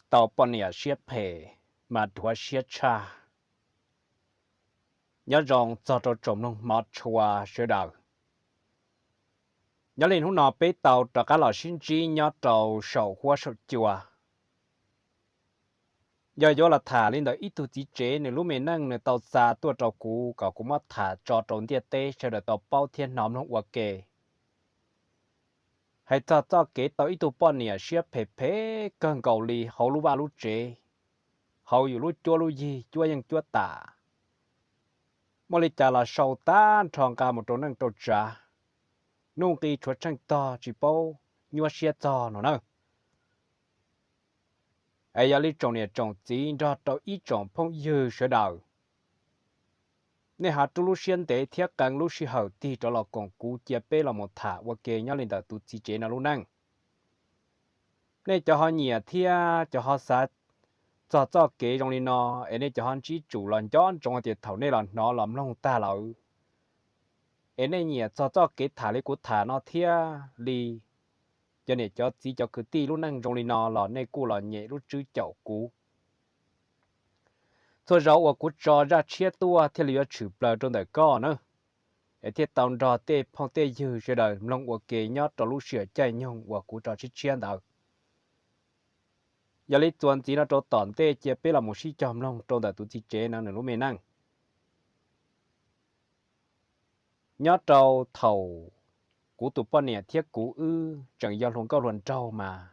Tau poj niam siab phem mas dhuav siab tshaj. Nyob zoo txog rau tsoom mloog hmov tshua sawv daws. Nyob li hnub no peb tau rov qab los sib ntsib nyob rau saum huab saum cua. Yog yuav los tham li ntawm ib tug txiv tsev nws lub me neej nws tau xa tuaj rau kuv kom kuv muab tham tso rau ntiaj teb sawv daws tau paub thiab hnov mloog ua ke. Hais txog txoj kev tau ib tug poj niam siab phem phem kawg nkaus li hauv lub vaj lub tsev, hauv yus lub cuab lub yig cuab yeej cuab tam. Muaj li cas los sau tag nrho nqa mus rau neej rau tsav, nuj nqi tshuav tsheej tog tsis paub nyuaj siab txog no na. Es yog li tsoom niam tsoom txiv nrog rau ib tsoom phooj ywg sawv daws, nej ho rub lub siab ntev thiab qee lub sij hawm tig rov los koom kuv cia peb los mus tham ua ke nyob li ntawm tus txiv tsev no lub neej. Nej cov ho nyiam thiab cov ho xav txog txoj kev zoo li no, es nej cov ho ntsib tsum los nco ntsoov tias thaum nej los hnov los mloog tag lawm, es nej nyiam txog txoj kev tham li kuv tham no thiab li cov niam cov txiv cov kwv tij lub neej zoo li no los nej kuj los nyem lub tswb caum kuv. Txhua zaus uas kuv tso zaj tshiab tuaj thiaj li yuav tshwm plaws rau ntawm koj na, es thiaj tau nrog tej phooj tej ywg sawv daws mloog ua ke nyob rau lub sij hawm caij nyoog uas kuv tso tshiab tshiab ntawd. Yog li txuas ntxiv no rau tom ntej cia peb los mus sib cog mloog rau ntawm tus txiv tsev no nws lub me neej. Nyob rau thaum kuv tus poj niam thiab kuv wb tseem yog hluas nkauj hluas nraug mas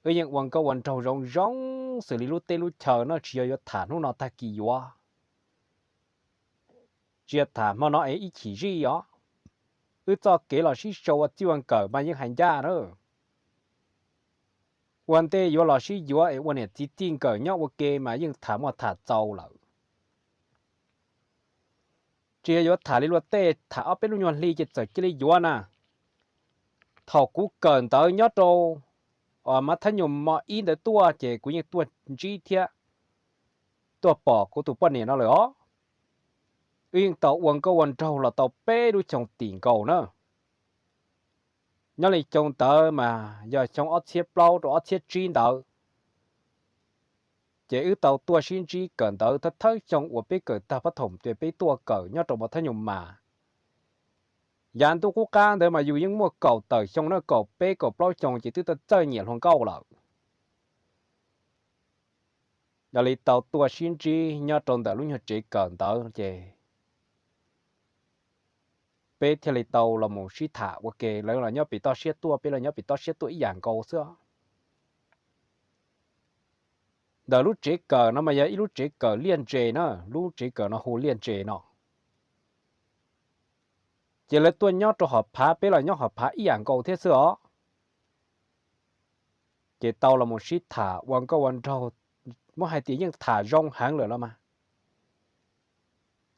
wb yeej ua nkauj ua nraug zoo zoo xws li lub teb lub chaw no, tsis yog yuav tham hnub no tag kis yuav, tsis yog tham hmo no es ib chim zij os. Wb txoj kev los sib sau ua txij ua nkawm mas yeej hais ncaj na. Ua ntej yuav los sib yuav es ua niam txiv txij nkawm nyob ua ke mas yeej tham muaj tham txaus lawm. Tsis yog yuav tham li luag tej tham ob peb lub nyuag hli ces txawm cia li yuav na. Thaum kuv kawm ntawv nyob rau mas thab nyum mos ib ntawd tuaj ces kuv yeej tuaj ntsib thiab tuaj pom kuv tus poj niam no lawm os. Wb yeej tau ua nkauj ua nraug los tau peb lub xyoo tim nkaus na. Nyob li xyoo ntawd mas yog xyoo ob txhiab plaub rau ob txhiab tsib ntawd, ces wb tau tuaj sib ntsib kawm ntawv thawj thawj xyoo uas peb kawm tag pab thaum ces peb tuaj kawm nyob rau mos thab nyum mas. Yav ntuj qub qab ntawd mas yus yeej muaj kaum tawm xyoo na, kaum peb kaum plaub xyoo ces twb tau txawj nyiam hluas nkauj lawm. Yog li tau tuaj sib ntsib nyob rau ntawm lub nyuag tsev kawm ntawd ces peb thiaj li tau los mus sib tham ua ke, lawv los nyob pem toj siab tuaj, peb los nyob pem toj siab tuaj ib yam nkaus xwb. Ntawm lub tsev kawm no mas yog ib lub tsev kawm liaj ntses na, lub tsev kawm no hu liaj ntses no. Ces lawv tuaj nyob rau hom phav, peb los nyob hom phav ib yam nkaus thiab xwb os. Ces tau los mus sib tham ua nkauj ua nraug, muab hais tias yeej tham zoo heev lawm los mas,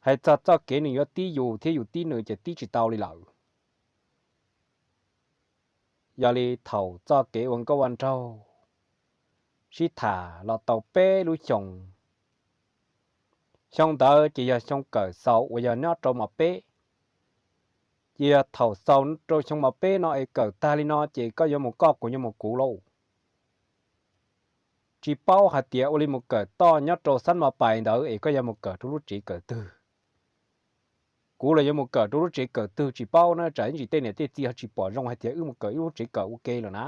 hais txog txoj kev nws yuav tib yus thiab yus tib nws ces tib tsis tau li lawm. Yog li thaum txoj kev ua nkauj ua nraug sib tham los tau peb lub xyoos. Xyoo ntawd ces yog xyoo kawm xaus uas yog nyob rau mos peb. Ces yog thaum xaus rau xyoo mos peb no es kawm tag li no ces koj yuav mus koj, kuv yuav mus kuv lauj. Tsis paub hais tias ua li mus kawm toj nyob rau xab mos pais ntawd es koj yuav mus kawm rau lub tsev kawm twg. Kuv los yuav mus kawm rau lub tsev kawm twg tsis paub na, tsam ib ntsis tej niam tej txiv ho tsis pom zoo hais tias wb mus kawm ib lub tsev kawm ua ke lawm na.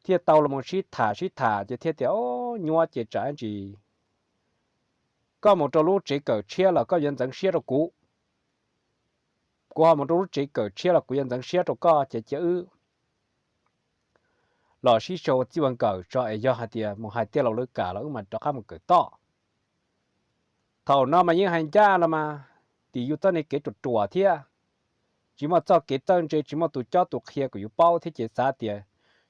Thiaj tau los mus sib tham sib tham ces thiaj tias, o, nyuaj ces tsam ib ntsis koj mus rau lub tsev kawm tshiab los koj yuav ntxeev siab rau kuv, kuv ho mus rau lub tsev kawm tshiab los kuv yuav ntxeev siab rau koj, ces cia wb los sib sau txij ua nkawm tso es yog hais tias mus hais tej laus lawv kam los wb mam rov qab mus kawm toj. Thaum no mas yeej hais ncaj los mas, tim yus txoj niag kev ruam ruam thiab, tsis muaj txoj kev txawj ntse, tsis muaj tus cob tus qhia kom yus paub thiab ces xav tias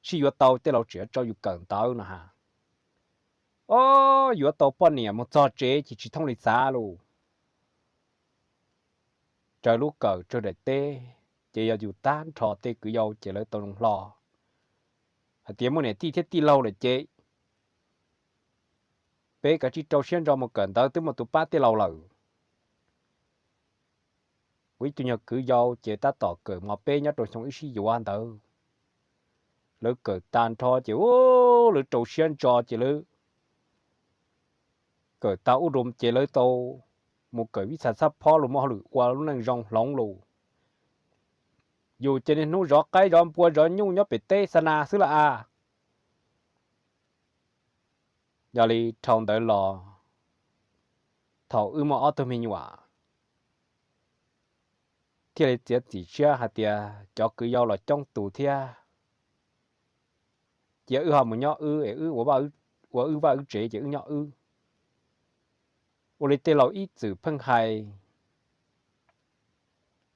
sib yuav tau tej laus tseem yuav tso yus kawm ntawv no ha. O, yuav tau poj niam mus txog tsev ces tsis thooj li xav lauj. Raws lub kawm raws daim teb, ces yog yus tag nrho tej kwv yau ces lawv tau zoo hlo hais tias muaj niam tij thiab tij laug lawm ces peb kav tsij rau siab ntso mus kawm ntawv, twb muaj tus pab tej laus lawm. Kuv ib tug nyuag kwv yau ces tab tom kawm mos peb nyob rau xyoo wb sib yuav ntawd. lawv kawm tag nrho ces u, lawv rau siab ntso ces lawv kawm tag ub rau ces lawv tau mus kawm vib txha txhab phob los muaj hauj lwm ua lub neej zoo hloov lus. Yus ces niaj hnub zov qaib zov npua zov nyuj nyob pem teb xa nas xwb las as. Yog li dhau ntawd los thaum wb muaj ob tug me nyuam thiaj li txiav txim siab hais tias cov kwv yau los coob tus thiab, cia wb ho mus nyob wb es wb ua wb vaj wb tsev ces wb nyob wb. Ua li tej laus ib txwm pheej hais,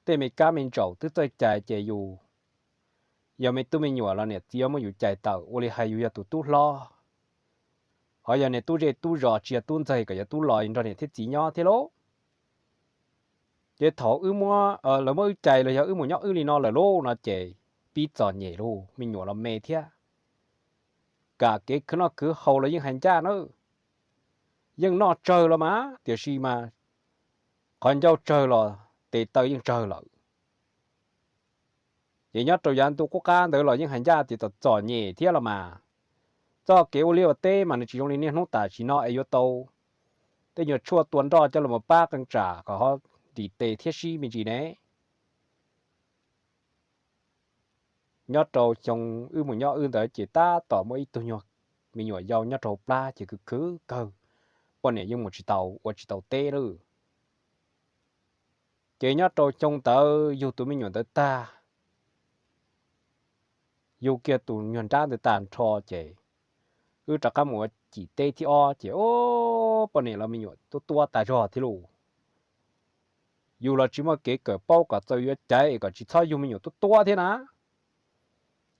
tej me kab me ntsaum twb txawj cais ces yus yog me tub me nyuam los niam txiv yuav muab yus cais tawm, ua li hais yus yog tus tub hlob, ho yog niag tub zej tub zos tsis yog tub ntxawg kom yog tub los nrog niam thiab txiv nyob thiab lauj. Ces thaum wb muab, lawv muab wb cais los yog wb mus nyob wb li no lawm lauj no ces pib txom nyem lauj, me nyuam los me thiab. Kam kev khwv noj khwv haus los yeej hais ncaj na, yeej noj tsawg los mas tiam sis mas qhov ncauj tsawg los tes taw yeej tsawg lawm. Ces nyob rau yav ntu qub qab ntawd los yeej hais ncaj tias txom txom nyem thiab los mas, txoj kev ua liaj ua teb mas nws tsis zoo li niaj hnub tam sim no es yuav tau tej nyuag tshuaj tua nroj coj los pab qee tsam kom ho nrim tes thiab sib me ntsis ne. Nyob rau xyoo wb mus nyob wb ntawd ces tab tom muaj ib tug nyuag me nyuam yau nyob rau hauv plab ces khwv khwv kawg, poj niam yeej mus tsis tau ua tsis tau teb lawm. Ces nyob rau xyoo ntawd yug tus me nyuam ntawd tag, yug kiag tus nyuag nrab ntawd tag nrho ces wb rov qab mus ua cim teb thib ob ces o, poj niam los me nyuam tuab tuab tas zog thiab lauj. Yus los tsis muaj kev kawm paub kom txawm yuav caiv es kom tsis txhob yug me nyuam tuab tuab thiab na.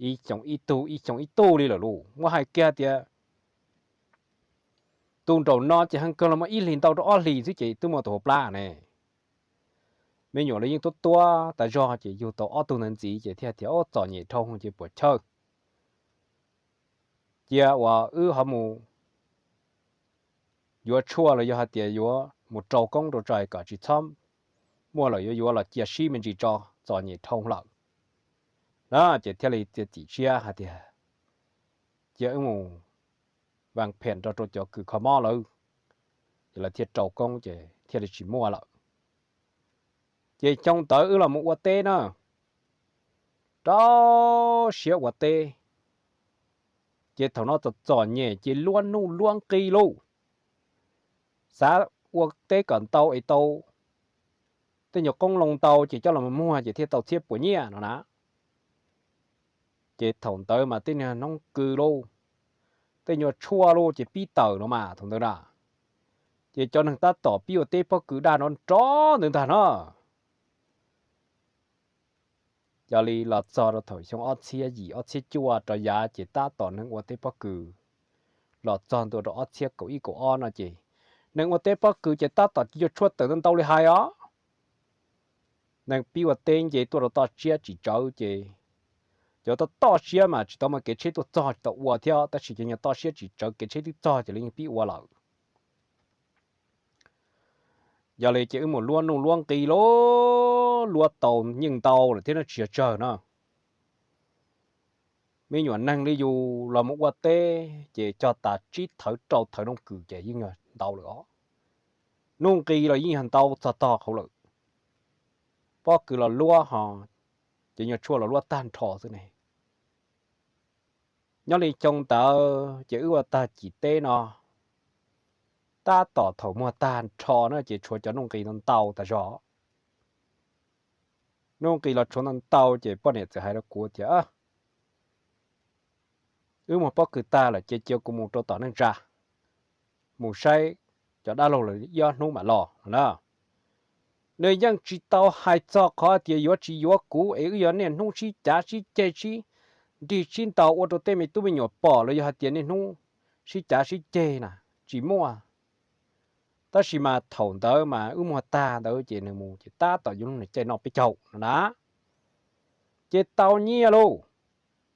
Ib xyoos ib tug ib xyoos ib tug li lawm lauj, muab hais kiag tias tus nraum no ces heev kawg los muaj ib hlis ntau rau ob hlis xwb ces twb muaj tus hauv plab ne. Me nyuam los yeej tuab tuab tas zog ces yug tau ob tug ntawd ntxiv ces thiaj tias o, txom nyem dhau ces puas chawj, cia uas wb ho mus yuav tshuaj los yog hais tias yuav mus rau koob rau tso kom tsis txhob muaj lawm, yuav yuav los cia sib me ntsis tso, txom nyem dhau lawm na. Ces thiaj li txiav txim siab hais tias cia wb mus vas phem rau rau cov kws kho mob lawm, ces lawv thiaj rau koob ces thiaj li tsis muaj lawm. Ces xyoo ntawd wb los mus ua teb na, rau siab ua teb, ces thaum no txom txom nyem ces luab nuj luab nqis lauj, xav ua teb kom ntau es tau tej nyuag qoob loo ntau ces coj los muag ces thiaj tau txhiab puas nyiaj no na. Ces thaum ntawd mas tej niag noob kws lauj, tej nyuag tshuaj lauj ces pib tawm no mas thaum ntawd na, ces cov neeg tab tom pib ua teb pob kws daj nrov nrov ntawd ntag no. Yog li los txog rau thaum xyoo ob txhiab yim ob txhiab cuaj rau yav ces tab tom neeg ua teb pob kws, los txog ntua rau ob txhiab kaum ib kaum ob no ces neeg ua teb pob kws ces tab tom cia tshuaj tawm ntau ntau li hais os. Neeg pib ua teb nce tuaj rau toj siab tsis tsawv ces cov toj toj siab mas tsis tau muaj kev tsheb tuaj txog tsis tau ua thiab, tab sis cov nyuag toj siab tsis tsawv kev tsheb twb txog ces lawv yeej pib ua lawm. Yog li ces wb mus luab nuj luab nqis lauj, luab tau yeej ntau lawm thiab no tsis yog tsawg no. Me nyuam neeg li yus los mus ua teb ces cog tas tsib thawv rau thawv nooj kws ces yeej yog ntau lawm os. Nuj nqis los yeej yog ntau txog tog qhauv lawm. Pob kws los luab ho, ces nyuag tshuaj los luab tag nrho xwb ne. Nyob li xyoo ntawd ces wb ua tag cim teb no, tab tom thaum muag tag nrho na ces tshuav cov nuj nqis ntau ntau tas zog. Nuj nqis los tshuav ntau ntau ces poj niam txawm hais rau kuv tias, wb muag pob kws tag lawm ces cia kuv mus rau tom neej tsa, mus saib cov dab laug lawm ib ob hnub mam los no na. Nws yeej tsis tau hais txog qhov tias yuav tsis yuav kuv es wb yuav niaj hnub sib cav sib ceg sib nrig sib ntaus ua rau tej me tub me nyuam pom los yog hais tias niaj hnub sib cav sib ceg na, tsis muaj. Tab sis mas thaum ntawd mas wb muag tag ntawd ces nws mus ces tab tom yuav lub caij noj peb caug no na, ces tau nyiaj lauj,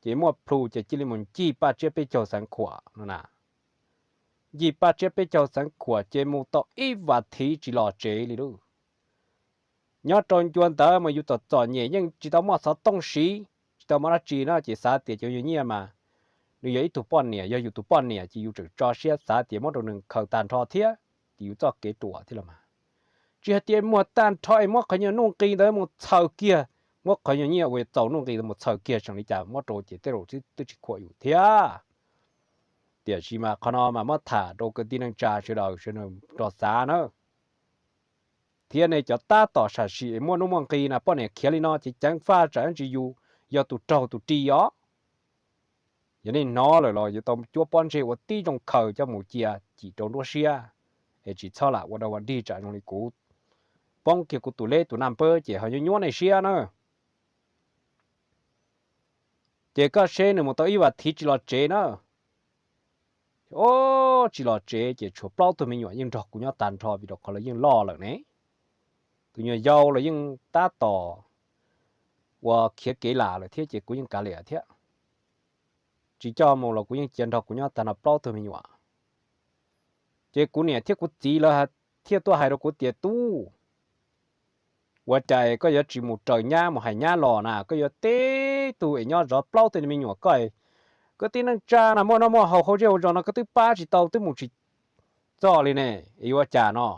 ces muaj plhu ces cia li mus ncig paj tsiab peb caug xeev khuam no na. Ncig paj tsiab peb caug xeev khuam ces mus tau ib vas thiv tsis los tsev li lauj. Nyob rau ncua ntawd mas yus txom txom nyem yeej tsis tau muaj xov tooj siv, tsis tau mob dab tsi na, ces xav tias cov nyuag nyiaj mas nws yog ib tug poj niam, yog yus tus poj niam ces yus tseem tso siab xav tias muab rau nws khaws tag nrho thiab ces yus txoj kev ruam thiab los mas. Tsis hais tias muag tag nrho es muab qhov nyuag nuj nqi ntawd mus txhaws kiag, muab qhov nyuag nyiaj uas txaus nuj nqi ntawd mus txhaws kiag seem li cas muab rau ces tej zaum twb tsis khuam yus thiab. Tiam sis mas qhov no mas muab tham rau kwv tij neej tsa sawv daws sawv daws rov xav na. Thiab nej cov tab tom sam sim es muaj nuj muaj nqi na, poj niam khiav li no ces ceev faj tsam ntsis yus yog tus raug tus ris os. Yog nej hnov lawm los yuav tau cuab pob ntseg ua tib zoo khaws coj mus cia cim rau nruab siab, es tsis txhob lam ua dog ua dig tsam zoo li kuv poob kiag kuv tus leb tus naj npawb ces ho nyuaj nyuaj nej siab na. Ces koj seb nws mus tau ib vas thiv tsis los tsev na. Os, tsis los tsev ces tshuav plaub tug me nyuam yeej nrog kuv nyob tag nrho vim rau qhov lawv yeej loj lawm ne. Tus nyuag yau los yeej tab tom uas khiav kev lam lawm thiab ces kuv yeej kav liam thiab. Tsis coj mus los kuv yeej cia nrog kuv nyob tag nrho plaub tug me nyuam. Ces kuv niam thiab kuv txiv lawv thiaj tuaj hais rau kuv tias, Tub, ua cas koj yuav tsis mus raws nyab mus hais nyab los na? Koj yuav teb tug es nyob zov plaub tug me nyuam koj. Koj tib neej tsa na muaj noj muaj haus hauv zej hauv zos no koj twb pab tsis tau twb mus tsis txog li ne, es yuav ua cas no?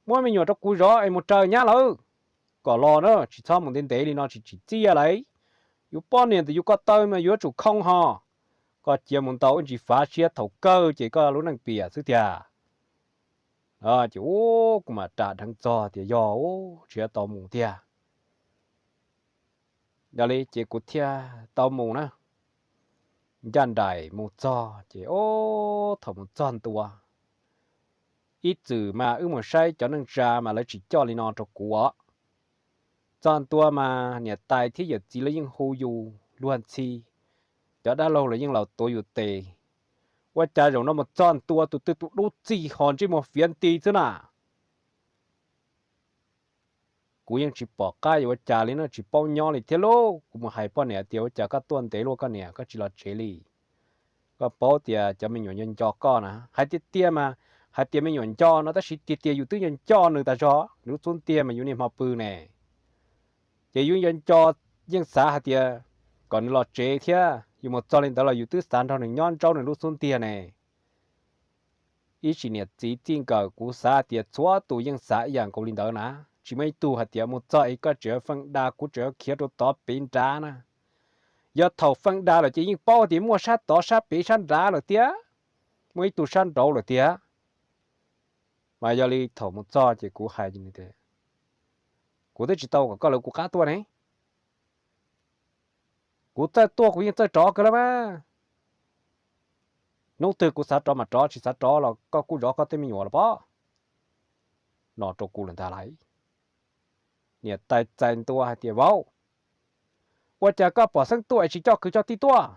Muab me nyuam rau kuv zov es mus raws nyab lawv kom los na, tsis txhob mus ntev ntev li no tsis tsim txiaj lauj. Yus poj niam ntawm yus ko taw mas yuav tsum khoo ho. Koj cia mus ntau ib ntsis fav siab thaum kawg ces koj lub neej piam xwb tiag. Ces ub, kuv mam ram dheev txog tias yog ub tsis tau mus tiag. Yog li ces kuv thiaj tau mus na. Ncaj nraim mus txog ces ub, thaum mus txog ntua, ib txwm mas wb mus saib cov neej tsa mas lawv tsis coj li no rau kuv os. Txog ntua mas niam tais thiab yawm txiv lawv yeej hu yus luag ntxhi, cov dab laug lawv yeej los tuav yus tes. Ua cas zaum no mus txog ntua tus twg tus dub txig ho ntsej muag fiav nti xwb na. Kuv yeej tsis pom qab yuav ua cas li no, tsis paub nyob li thiab lauj. Kuv mus hais poj niam tias ua cas koj tuaj ntev luaj koj niam, koj tsis los tsev li? Koj paub tias cov me nyuam nco nco koj na. Hais tiag tiag mas hais tias me nyuam nco no tab sis tiag tias yus twb nco nco nws tas zog, nws lub xub ntiag mas yus niaj hmo pw ne. Ces yus nco nco, yeej xav hais tias kom nws los tsev thiab, yus mus txog li ntawd los yus twb xav nrog nws nyob ntsaub nws lub xub ntiag ne. Ib sim niam txiv txij nkawm kuv xav tias txhua tus yeej xav ib yam nkaus li ntawd na. Tsis muaj ib tug hais tias mus txog es koj tseem yuav feej da, kuv tseem yuav khiav rau tod pem nrad na. Yog thaum feej da lawm ces yeej paub tias muaj sab tod sab pem sab nrad lawm tiag, muaj ib tug sab nraud lawm tiag. Mas yog li thaum mus txog ces kuv hais tias, kuv twb tsis tau kom koj lawv kuv qab tuaj ne. Kuv txawj tuaj kuv yeej txawj rov kawg los mas. Hnub twg kuv xav rov mas rov, tsis xav rov los koj kuj zov koj tej me nyuam los pob. No rau kuv lawm ntag lauj. Niam tais txais ntua hais tias, vauv, ua cas koj pom xeeb tuaj es tsis coj kwv coj tij tuaj?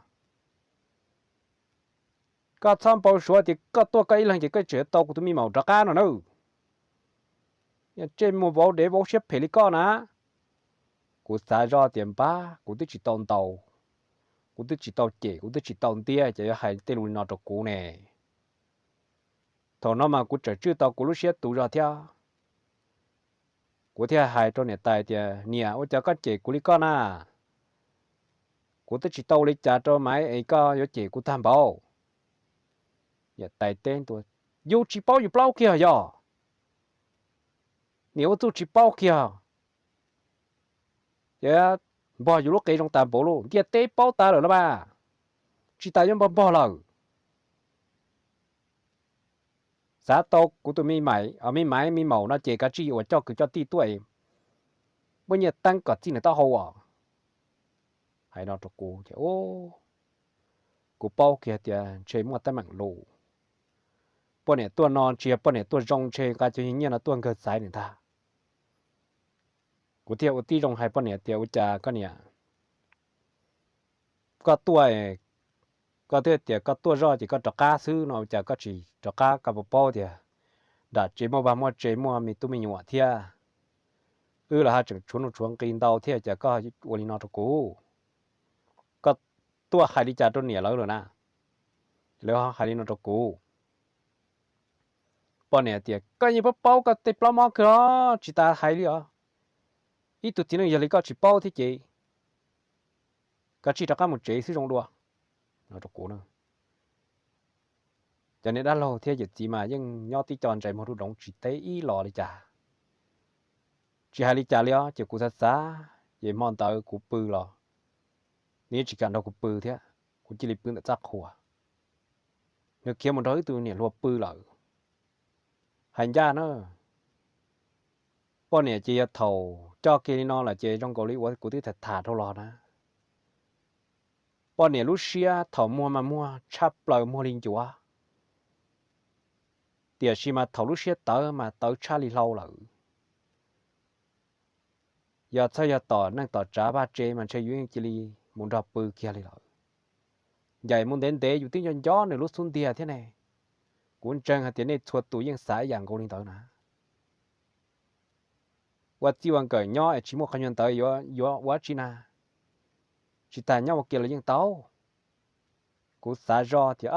Koj txhob npau suav tias koj tuaj koj ib leeg ces koj tseem tau kuv tus me maum rov qab no na. Ntsej muag vauv dev vauv siab phem li koj na. Kuv xav zoj tias npab, kuv twb tsis tau ntaus, kuv twb tsis tau cem, kuv twb tsis tau ntiab ces yuav hais tej lus li no rau kuv ne. Thaum no mas kuv tseem tswj tau kuv lub siab tus zog thiab. Kuv thiaj hais rau niam tais tias, niam, ua cas koj cem kuv li koj na? Kuv twb tsis tau ua li cas rau Maiv es koj yuav cem kuv tag npaum. Niam tais teb ntua, yus tsis paub yus plaub kiag yog. Niam ua txuj tsis paub kiag. Ces npog yus lub qe zoo tas npaum lauj, ntiaj teb paub tas lawm los mas. Tsis tas yuav npog npog lawm. Xav tau kuv tus me maiv me maum no ces kav tsij uas coj kwv coj tij tuaj, muab nyiaj teeb kom txij nws taub hau os. Hais no rau kuv ces kuv paub kiag tias ntshe muaj teeb meem lus. Poj niam tuaj no tsis yog poj niam tuaj zoo, ntshe nqa cov nyiaj no tuaj nkawg xaiv nws ntag. Kuv thiaj ua tib zoo hais poj niam tias, ua cas koj niam, koj tuaj, koj twb tias koj tuaj zoj ces koj rov qab xwb no, ua cas koj tsis rov qab? Koj puas paub tias nram tsev muaj vaj muaj tsev, muaj me tub me nyuam thiab, wb los ho tseem tshuav nuj tshuav nqi ntau thiab, cas koj ua li no rau kuv? Koj tuaj hais li cas rau niam lawv lawm na? Lawv ho hais li no rau kuv. Poj niam tias, koj yeej paub paub koj tej plaub mob kawg los tsis tas hais li os. Ib tug txiv neej yog li koj tsis paub thiab ces koj cia li rov qab mus tsev xwb zoo dua, no rau kuv. Cov niag dab laug thiab yawm txiv mas yeej nyob tib co ntsais muag dub doov tsis teb ib los li cas. Tsis hais li cas li os, ces kuv xav xav, ces hmo ntawd kuv pw los nws yeej tsis kam nrog kuv pw thiab, kuv cia li pw ntawm txaj qhua. Nws khiav mus nrog ib tug niam hluas pw lawm. Hais ncaj na, poj niam ces yog thaum coj kiag li no lawm ces zoo nkaus li uas kuv twb tham tham rau los na. Poj niam lub siab thaum muag mas muag tshaj plaws muag li ncuav, tiam sis mas thaum lub siab tawv mas tawv tshaj li hlau lawm. Yog txhob yog tom neej tom tsav vaj tse mas ntshe yus yeej cia li mus nrog pw kiag li lawm. Ncaim mus ntev ntev yus twb nco nco nws lub xub ntiag thiab ne. Kuv ntseeg hais tias nej txhua tus yeej xav ib yam nkaus li ntawd na. Ua txij ua nkawm nyob es tsis muaj qhov nyuag ntawd yuav ua dab tsi na? Tsis tas nyob ua ke los yeej tau. Kuv xav zoj tias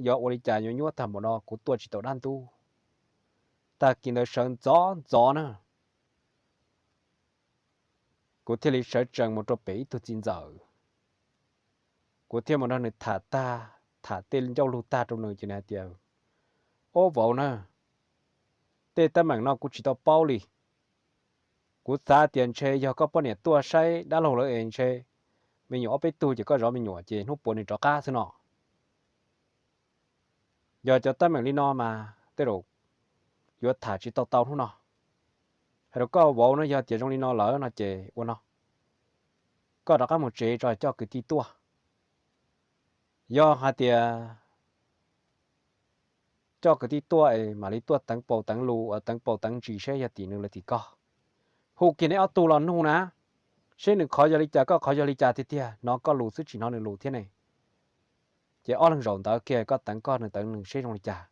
yuav ua li cas yuav nyuaj tag npaum no kuv tuaj tsis tau dab ntub. Tag kis ntawd sawv ntxov ntxov na, kuv thiaj li sawv tsees mus rau pem ib tug txiv ntxawm. Kuv thiaj mus nrog nws tham tag, tham tej ncauj lus tag rau nws ces nws hais tias, Ob vauv na, tej teeb meem no kuv tsis tau paub li. Kuv xav tias ntshe yog koj poj niam tuaj saib dab laug lawv es ntshe me nyuam ob peb tug ces koj zov me nyuam ces hnub puav nws rov qab xwb no. Yog cov teeb meem li no mas tej zaum yuav tham tsis tau tau hnub no. Hais rau koj vauv no, yog tias zoo li no lawm no ces ua no, koj rov qab mus tsev tso coj kwv tij tuaj. Yog hais tias coj kwv tij tuaj es mam li tuaj teev paus teev lus, teev paus teev ntsis seb yog tim nws los tim koj. Hu kiag neb ob tug los nug na, seb nws qhov yog li cas koj qhov yog li cas tiag tiag, hnov koj lus xwb tsis hnov nws lus thiab ne. Ces ob leeg zaum ntawd kiag koj teev koj nws teev nws seb zoo li cas.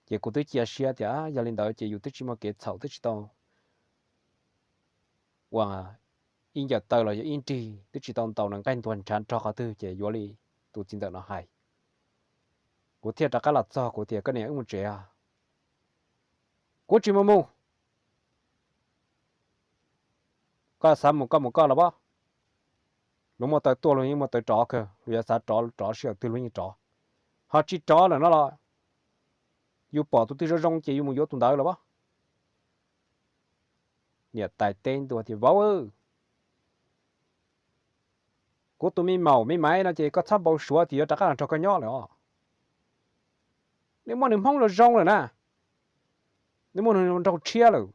Ces kuv twb cia siab tias yog li ntawd ces yus twb tsis muaj kev txhaum twb tsis tau ua ib ncaws taw los yog ib nrig, twb tsis tau ntaus nws nqaij ntuag ntshav nrog qhov twg ces yuav li tus txiv ntxawm no hais. Kuv thiaj rov qab los txog kuv tias, Koj niam, wb mus tsev os. Kuv tsis mus mus. Koj xav mus koj mus koj los pab. Luag muaj taw tuaj luag yeej muaj taw rov kawg, luag yuav xav rov rov sij hawm twg luag yeej rov. Ho tsis rov lawm no los yus pom tus twg zoo zoo ces yus mus yuav tus ntawd los pab. Niam tais teb ntua tias, Vauv, kuv tus me maum me maiv no ces koj txhob npau suav tias yuav rov qab los nrog koj nyob lawm os. Nws muaj nws hmoob zoo zoo lawm na, nws muaj nws nraug tshiab lawm.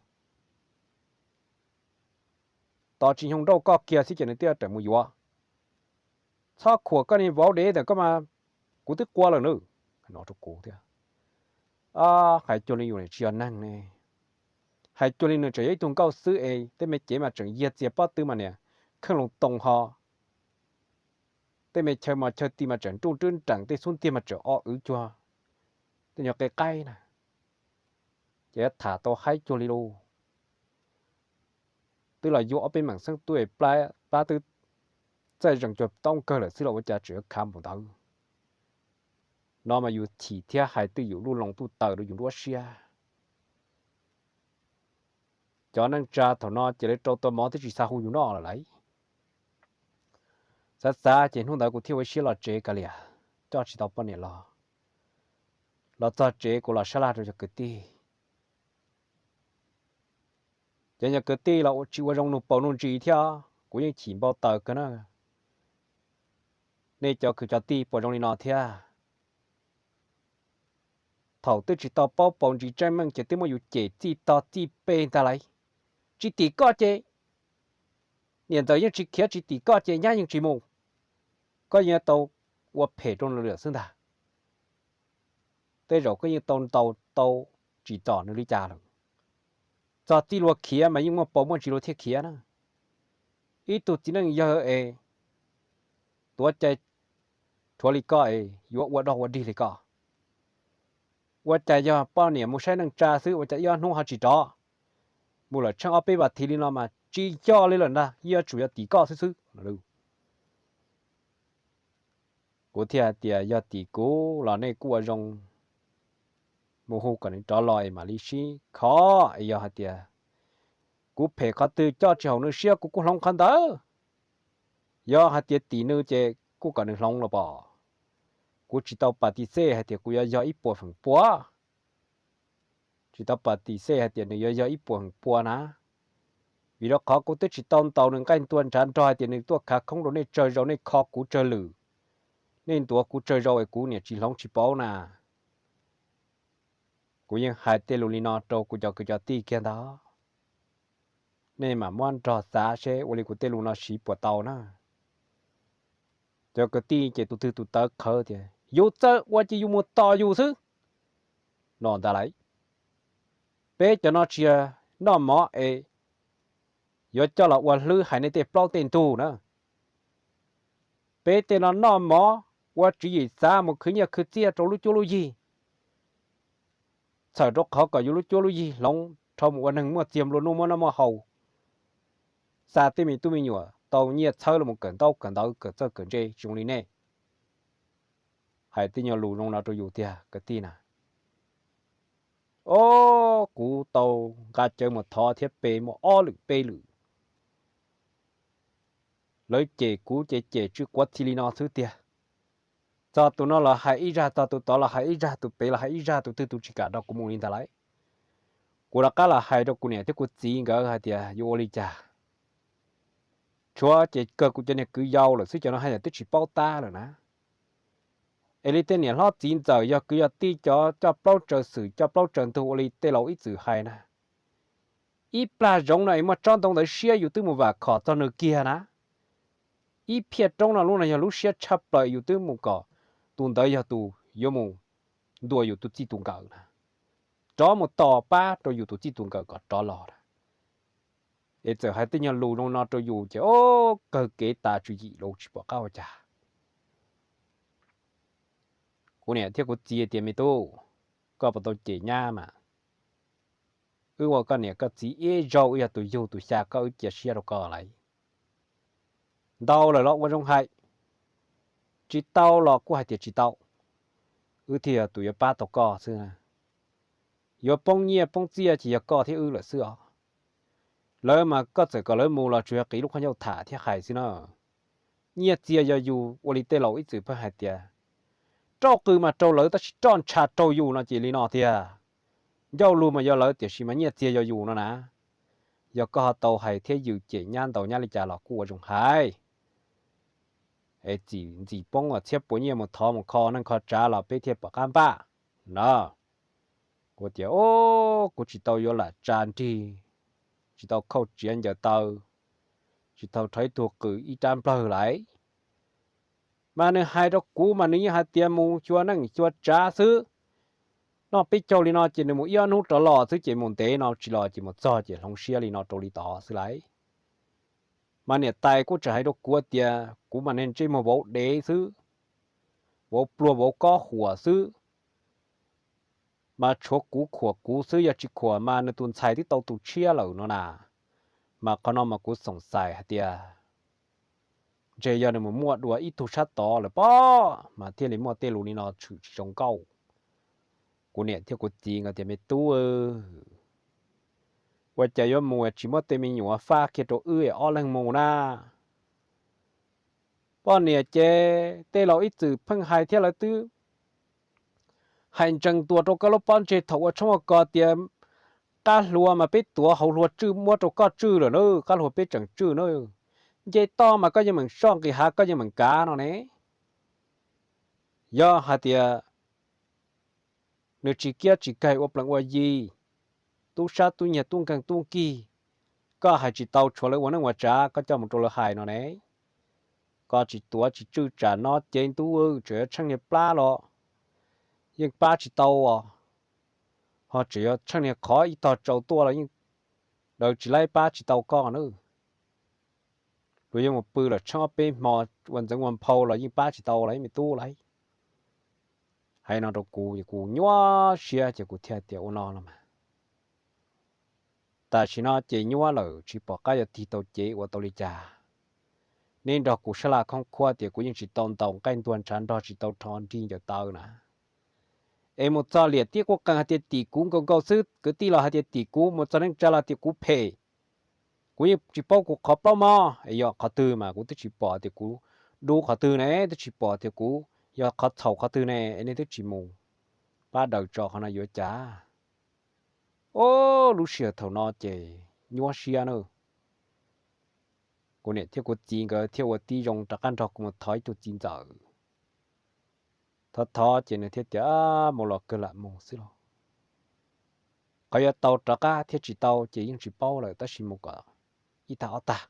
Tos tsis nyoog nrauj koj kiag xwb ces nws twb rawm mus yuav. Txhob khuam koj niag vauv dev ntawm koj mas, kuv twb qua lawm na. No rau kuv thiab, hais cuag li yus tsis yog neeg ne. Hais cuag li nws tseem yog ib tug nkauj xwb es tej me cev mas tseem yiag txias pob tw mas niam kheej loo too ho. Tej me chaw mos chaw ti mas tseem nruj nrwb nreem, tej xub ntiag mas tseem o wv cuag tej nyuag qe qaib na. Ces tham tau haib cuag li lus. Twb los yuav ob peb meem xeeb tub, plab twb txaij zees cuag toob kawg lawm xwb los ua cas tseem yuav khav npaum ntawd. No mas yus chim thiab hais twj ywm lub loo tuj taws rau yus nruab siab. Cov neej tsa thaum no ces lawv rau tau mov twb tsis xav hu yus noj lawm lauj. Xav xav ces hnub ntawd kuv thiaj ua siab los tsev kav liam, coj tsis tau poj niam los. Los txog tsev kuv los sab laj rau cov kwv tij. Cov nyuag kwv tij los tsis ua zoo nug paus nug ntsis thiab, kuv yeej chim npau taws kawg na. Nej cov kwv cov tij puas zoo li no thiab? Thaum twb tsis tau paub paus ntsis tseeb meej ces twb muab yus cem txij tog txij pes ntag lauj. Tsis tim koj ces niam ntxawm yeej tsis khiav, tsis tim koj ces nyab yeej tsis mus. Koj yeej tau ua phem rau nws lawm xwb ntag. Tej zaum koj yeej tau ntaus tau tsim txom nws li cas lawm. Txog txij luag khiav mas yeej muaj paus muaj ntsis luag thiaj khiav na. Ib tug txiv neej yawg es tuav cai rhuav li koj es yuav ua dog ua dig li koj. Ua cas yog poj niam mus saib neej tsa xwb ua cas ib ob hnub ho tsis rov? Mus lawm tsheej ob peb vas thiv li no mas tsis yog li lawm ntag, yuav tsum yog tim koj xwb xwb. Kuv thiaj hais tias yog tim kuv los nej kuj ua zoo mus hu kom nws rov los es mam li sib khov, es yog hais tias kuv phem qhov twg coj tsis haum nws siab kuv kuj hloov qhov ntawd. Yog hais tias tim nws ces kuj kom nws hloov los pom. Kuv tsis tau pas tis xej hais tias kuv yuav yog ib puas feem pua. Tsis tau pas tis xej hais tias nws yuav yog ib puas feem pua na. Vim rau qhov kuv twb tsis tau ntaus nws nqaij ntuag ntshav nrog hais tias nws tuaj khav khoob rau nej tsawg zaus, nej kho kuv tsawg lwm, nej ntuav kuv tsawg zaus es kuv niam tsis hloov tsis paub na. Kuv yeej hais tej lus li no rau kuv cov kwv cov tij kiag ntag. Nej mam muab nrog xav seb ua li kuv tej lus no siv puas tau na. Cov kwv tij ces tus twg tus tawv qhawv tias yus txawj ua ces yus mus tos yus xwb no ntag lauj. Peb cov no tsis yog noj mov es yuav coj los ua hlwb hais nej tej plaub tej ntug na. Peb tej no noj mov ua tswv yim xav mus khwv nyiaj khwv txiaj rau lub cuab lub yig, txhawm rau qhov kom yus lub cuab lub yig hloov rho mus ua neeg muaj txiag nplua nuj muaj noj muaj haus, xa tej me tub me nyuam tau nyiaj txhawb los mus kawm ntaub kawm ntawv kawm txawj kawm ntse tsis zoo li nej. Hais tej nyuag lus zoo no rau yus tiag kwv tij na. Ob, kuv tau nqa cawv mus thov thiab pe muaj ob lwm peb lwm. Lawv cem kuv ces cem tsw quav txhi li no xwb tiag. Txog tus no los hais ib zaj, txog tus tod los hais ib zaj, tus pem los hais ib zaj, tus twg tus tsis kam nrog kuv mus li ntag lauj. Kuv rov qab los hais rau kuv niam thiab kuv txiv nkawd hais tias yuav ua li cas. Tshuav ces kawg kuv cov niag kwv yau lawm xwb, cov no haj yam twb tsis paub tab lawm na. Es li tej niam hlob txiv ntxawm yog kwv yog tij cov coj plaub tsaws xwm coj plaub tsaws ntug ua li tej laus ib txwm hais na, ib plag zoov no es muaj tsob ntoo ntawd siab yus twb mus vam khom txog nws kiag na. Ib phiaj roob no lub no yog lub siab tshaj plaws yus twb mus kom tus ntawd yog tus yuav mus ntuas yus tus txij tus nkawm na, rov mus tos pab rau yus tus txij tus nkawm kom rov los na. Es txawm hais tej nyuag lus zoo no rau yus ces ob, kawg kev tas tswv yim los tsis pom qab ua cas. Kuv niam thiab kuv txiv tias me tub, koj puas tau cem nyab mas? Wb ua koj niam koj txiv ib zaug wb yog tus yug tus xya koj wb cia siab rau koj lauj. Ntau lawm los ua zoo hais, tsis tau los kuj hais tias tsis tau, wb thiaj yog tus yuav pab tau koj xwb. Yuav poob nyiaj poob txiaj ces yog koj thiab wb lawm xwb os. Lawv mas koj txawm kom lawv mus los tsuas yog qiv lub khaub ncauj tham thiab hais xwb na. Nyiaj txiag yog yus, ua li tej laus ib txwm pheej hais tias, roj qws mas raug lawv tab sis roj ntsha raug yus no ces li no tiag. Ncauj lus mas yog lawv tiam sis mas nyiaj txiag yog yus no na. Yog koj ho tau hais thiab yws cem nyab ntaus nyab li cas los kuj ua zoo hais. Es txim ntxim poob txhiab puas nyiaj mus thov mus kho neej kho tsav los peb thiaj pom qab npaj na. Kuv tias, o, kuv tsis tau yuav lam tsa nrig, tsis tau khauj tsiav ncaws taw, tsis tau rho ib tug qws ib rab nplawg lauj. Mas nws hais rau kuv mas nws yeej hais tias mus xyuas neej xyuas tsav xwb. Noj peb caug li no ces nws mus ib ob hnub rov los xwb ces mus ntev no tsis los ces mus txog ces hloov siab li no rau li tod xwb lauj. Mas niam tais kuj tseem hais rau kuv tias kuv mas niag ntsej muag vauv dev xwb, vauv pluag vauv kob huam xwb. Mas tshuav kuv khuam kuv xwb, yog tsis khuam mas nws tus ntxhais twb tau tus tshiab lawm no na. Mas qhov no mas kuv xoom xais hais tias ntshe yog nws mus muaj dua ib tug sab tod lawm pob mas thiaj li muaj tej lus li no tshwm tsis zoo nkauj. Kuv niam thiab kuv txiv nkawd tias me tub, ua cas yuav mus tsis muab tej me nyuam faj kiag rau wb es ob leeg mus na. Poj niam ces tej laus ib txwm pheej hais thiab lawv twb hais ntsees tuas rau koj lub pob ntseg thaum ua tshoob ua kos tias qab hlua mas peb tuav hauv hlua tswj muab rau koj tswj lawm na, qab hlua peb tseem tswj na. Nce toj mas koj yeej meem soj, nqis hav koj yeej meem kav no ne. Yog hais tias nws tsis kiab tsis kaig ua plees ua yi, tub sab tub nyiag tub nkeeg tub nkig, koj hais tsis tau, tshuav lawv ua neej ua tsav koj coj mus rau lawv hais no ne. Koj tsis tuav tsis tswj tsam no ces ntuj, tseem yuav tsheej niag plab los yeej pab tsis tau os, ho tseem yuav tsheej niag qhov ib tog tsau tuaj los yeej daws tsis laib, pab tsis tau koj na. Luag yuav mus pw los tsheej ob peb hmo ua ntxeev ua nphau los yeej pab tsis tau lawm me tub lauj. Hais no rau kuv, kuv nyuaj siab ces kuv thiaj tias ua no los mas, tam sim no ces nyuaj lawm tsis pom qab yuav tig tau cev ua tau li cas. Neb nrog kuv sab laj khoob khuab tias kuv yeej tsis tau ntaus nqaij ntuag ntshav nrog, tsis tau rho nrig ncaws taw na. Es mus txog liam tib quj qees hais tias tim kuv nkaus nkaus xwb, kwv tij los hais tias tim kuv, mus txog neej tsa los tias kuv phem. Kuv yeej tsis paub kuv qhov plaub mog, es yog qhov twg mas kuv twb tsis pom tias kuv dub qhov twg ne, twb tsis pom tias kuv yog qhov txhaum qhov twg ne, es nej twb tsis mus pab daws tso qhov no yuav cas? Ob, lub sij hawm thaum no ces nyuaj siab na. Kuv niam thiab kuv txiv nkawd thiaj ua tib zoo rov qab nrog kuv mus thov ib tug txiv ntxawm. Thov thov ces nws thiaj tias mus los kawg lam mus xwb los. Qhov yuav tau rov qab thiab tsis tau ces yeej tsis paub lawm, tab sis mus kom ib tag ob tag.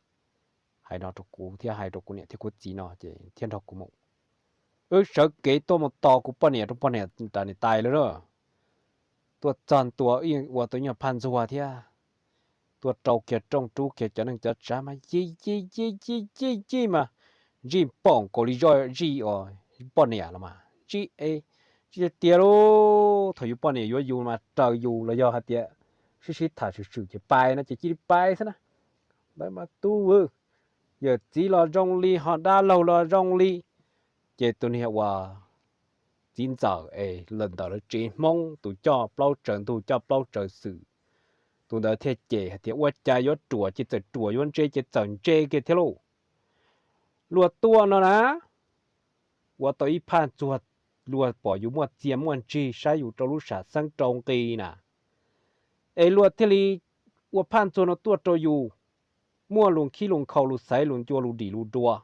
Hais no rau kuv thiab hais rau kuv niam thiab kuv txiv no ces thiaj nrog kuv mus. Wb sawv kev tuaj mus tos kuv poj niam rau poj niam ras niam tais lawm na. Tuaj txog ntua ua tau nyuag phaj ntxuag thiab. Tuaj rau kiag rooj rub kiag cov neeg cov tsav mas yij yij yij yij yij mas ntsij poom nkaus li zoj zij os poj niam los mas ntsij es, tsis tiag lauj, thaum yus poj niam yuav yus mas raws yus los yog hais tias sib sib tham swm swm ces pais no ces cia li pais xwb na. Ntawd mas tub, yawm txiv los zoo li ho dab laug los zoo li. Ces tus niag uas txiv ntxawm es lawm ntawm lawv tsev Hmoob tus coj plaub tsaws ntug coj plaub tsaws xwm, tus ntawd thiaj cem hais tias ua cas yuav ruam ces txawm ruam, yuav ntse ces txawm ntse kiag thiab lauj. Luag tuaj no na, ua tau ib phaj ntxuag, luag pom yus muaj txiaj muaj ntsig saib yus rau lub sam xeeb rau nqi na, es luag thiaj li ua phaj ntxuag no tuaj rau yus, muaj lus khib lus nkhaus lus xaiv lus ncua lus dim lus dua.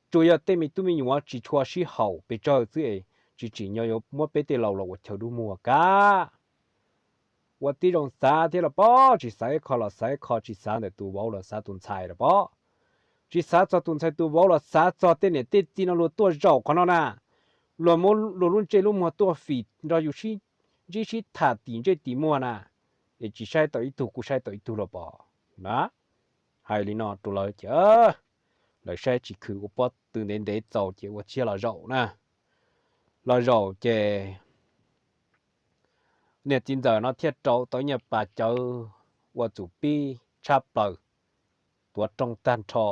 Tsuas yog tej me tub me nyuam tsis tshua sib haum pes tsawg xwb es tsis tsim nyog yuav muab peb tej laus los ua chaw dub muag kab. Ua tib zoo xav thiab los pob, tsis xav ib qho los xav ib qho, tsis xav ntawm tus vauv los xav tus ntxhais los pob, tsis xav txog tus ntxhais tus vauv los xav txog tej niam tej txiv no luag tuaj zaum qhov no na, luag muab luag lub ntsej lub muag tuaj fim nrog yus sib ntsib sib tham tim ntsej tim muag na, es tsis saib tau ib tug kuj saib tau ib tug los pob na. Hais li no rau lawv ces lawv saib tsis khwv ua pob tw ntev ntev txaus ces ua tsiab los zaum na. Los zaum ces niam txiv ntxawm no thiaj rau tau ib nyuag pas cawv ua txum pib tshab plaws, tuav rooj tag nrho.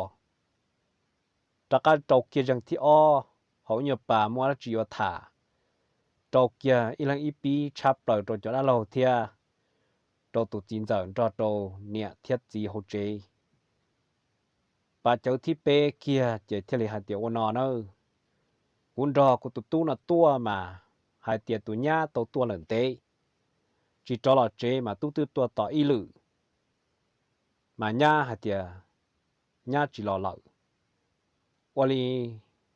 Rov qab rau kiag zeeg thib ob, hauv ib nyuag pas muaj dab tsi yuav tham, rau kiag ib leeg ib pib tshab plaws rau cov dab laug thiab rau tus txiv ntxawm nrog rau niam thiab txiv hauv tsev. Pas cawv thib peb kiag ces thiaj li hais tias ua no na, kuv nrog kuv tus tub no tuaj mas hais tias tus nyab tau tuaj lawm ntev, tsis rov los tsev mas tub twb tuaj tos ib lwm, mas nyab hais tias nyab tsis los lawm. Ua li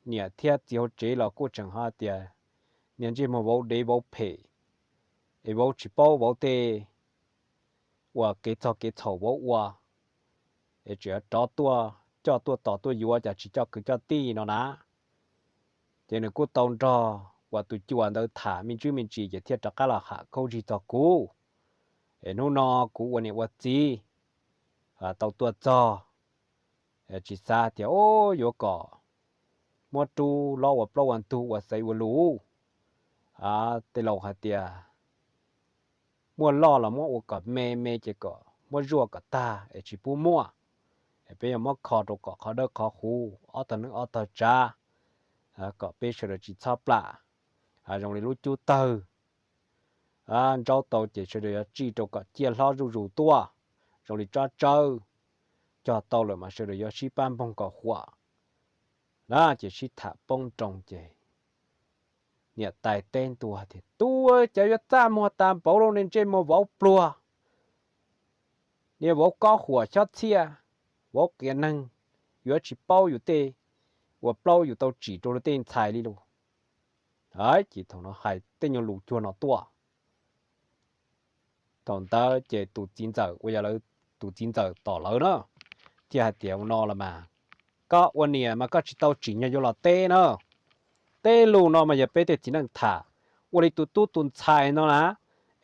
niam thiab txiv hauv tsev los kuj tseem ho tias niag ntsej muag vauv dev vauv phem, es vauv tsis paub vauv tej uas kev txog kev txhaum vauv ua, es tseem rov tuaj coj tuaj tos tuaj yuav cas tsis coj kwv coj tij no na. Ces nws kuj tau nrog uas tus cuas ntawd tham me ntsis me ntsis ces thiaj rov qab los ham khaub zig txog kuv. Es hnub no kuv ua niam ua txiv tau tuaj txog, tsis xav tias yuav kom muab rub loj ua plaub ua ntug ua xaiv ua lus. Tej laus hais tias muaj loj los muab ua kom me, me ces kom muab zuaj kom tag es tsis pub muaj. Es peb yuav muab kho rau kom qhov dawb qhov huv, ob tog neeb ob tog tsav, kom peb sawv daws tsis txhob plam. Zoo li lub cub tawg ntsaub tau ces sawv daws yuav tsij rau kom ciaj hlob zuj zus tuaj, zoo li tsob tsawb, cog tau lawm mas sawv daws yuav sib pab npoog kom huam na. Ces sib tham poob nroo ces niam tais teb ntua tias, Tub, cas yuav txaj muag tas npaum li ne, ntsej muag vauv pluag, niag vauv kob huam xyob txhiaj, vauv qias neeg, yuav tsis paub yus tej uas plaub yus tau tsim rau luag tej ntxhais li lauj. Ces thaum no hais tej nyuag lus cuag no tuaj. Thaum ntawd ces tus txiv ntxawm uas yog lawv tus txiv ntxawm tom lawv na, thiaj hais tias, Ua no los mas, koj ua niam mas koj tsis tau tsim nyog yuav los teb na. Tej lus no mas yog peb tej txiv neej tham, ua li tus tub tus ntxhais no na,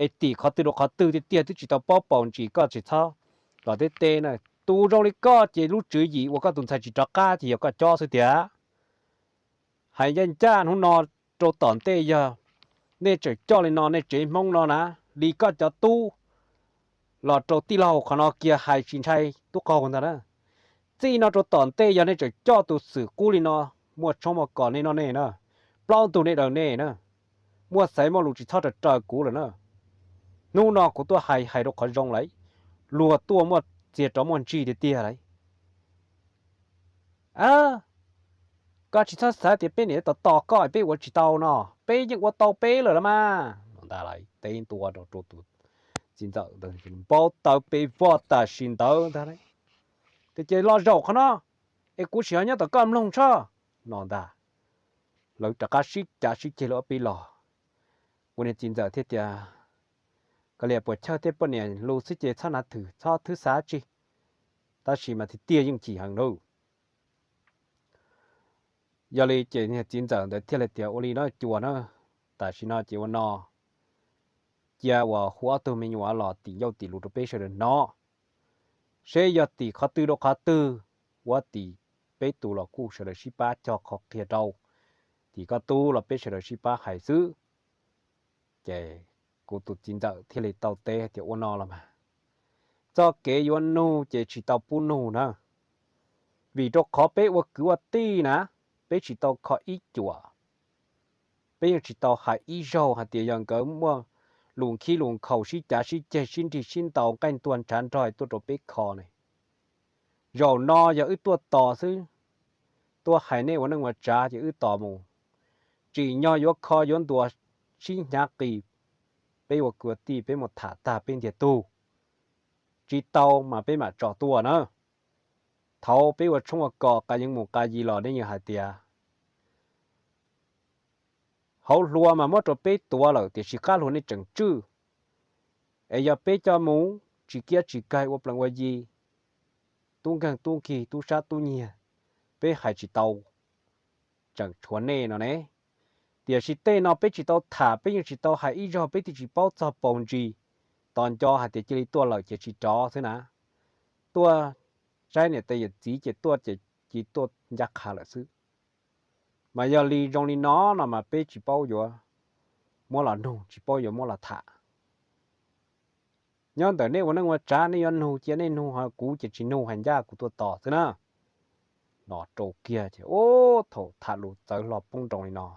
es tim qhov twg rau qhov twg tiag tiag twb tsis tau paub paus ntsis, koj tsis txhob los teb teb na. Tus zoo li koj ces lub tswv yim uas koj tus ntxhais tsis rov qab ces yog koj cob xwb tiag. Hais ncaj ncaj hnub no rau tom ntej yog nej tseem coj li no, nej tsev Hmoob no na, li koj cov tub los rau tij laug qhov no kiag hais tsis ntshai tub qaug ntag na. Txij no rau tom ntej yog nej tseem coj tus xwm qub li no, muaj tshoob muaj kos nej noj nej na, plaub ntug nej daws nej na, muaj xaiv muaj lus tsis txhob raws raws kuv lawm na. Hnub no kuv tuaj hais hais rau qhov zoo lawm, luag tuaj muaj txiag rov muaj ntsig tiag tiag lauj. Koj tsis txhob xav tias peb niam tos tos koj peb ua tsis tau no, peb yeej ua tau peb lawm los mas. No ntag lauj, teb ntua rau tus txiv ntxawm ntawd, npau taws pes vog tam sim ntawd ntag lauj. Tias ces los zaum qhov no es kuv sim ho nyob tom koj mloog tso. No ntag, lawv rov qab sib cav sib ceg lawm ob peb los. Kuv niag txiv ntxawm thiaj tias, koj li puas chawj thiab poj niam lus xwb ces txhob hnav thwm txhob thwb xav tsi, tab sis mas tiag tiag yeej chim heev lauj. Yog li ces niag txiv ntxawm ntawd thiaj li tias ua li no cua na, tam sim no ces ua no, cia uas hu ob tug me nyuam los tim ncauj tim lus rau peb sawv daws hnov, seb yog tim qhov twg rau qhov twg, ua tim peb tus los kuj sawv daws sib pab cog qhov qhia rau, tim koj tub los peb sawv daws sib pab hais xwb. Ces kuv tus txiv ntxawm thiaj li tau teb tias ua no los mas, txoj kev yuav nug ces tsis tau pub nug na, vim rau qhov peb ua kwv ua tij na, peb tsis tau kho ib cuam, peb yeej tsis tau hais ib zaug hais tias yog nkawd muaj lus khib lus nkhaus sib cav sib ceg sib nrig sib ntaus nqaij ntuag ntshav nrog tuaj rau peb kho ne. Zaum no yog wb tuaj tos xwb, tuaj hais nej ua neej ua tsav ces wb tos mus, tsim nyog yuav kho yuav ntuas sib hnyav qis, peb ua kwv ua tij peb mus tham tag peb ntiag tug, tsis tau mas peb mam tso tuaj na. Thaum peb ua tshoob ua kos qa yeev mus qa yi los nej yeej hais tias hauv hlua mas muab rau peb tuav lawm tiam sis qab hlua nej tseem tswj, es yog peb coj mus tsis kiab tsis kaig ua plees ua yi, tub nkeeg tub nkig tub sab tub nyiag, peb hais tsis tau, tseem tshuav nej no ne. Tiam sis tej no peb tsis tau tham peb yeej tsis tau hais ib zaug peb twb tsis paub txog paus ntsis, tos nco hais tias cia li tuaj lawm ces tsis rov xwb na. Tuaj saib niam tais yawm txiv ces tuaj ces cia li tuaj ncaj qha lawm xwb. Mas yog li zoo li no no mas peb tsis paub yuav muab los nug tsis paub yuav muab los tham. Nyob ntawm nej ua neej ua tsav nej yuav nug cia nej nug ho kuv ces tsis nug hais ncaj kuv tuaj tos xwb na. No rau kiag ces ub thaum tham lus txawv hlo poob nroo li no,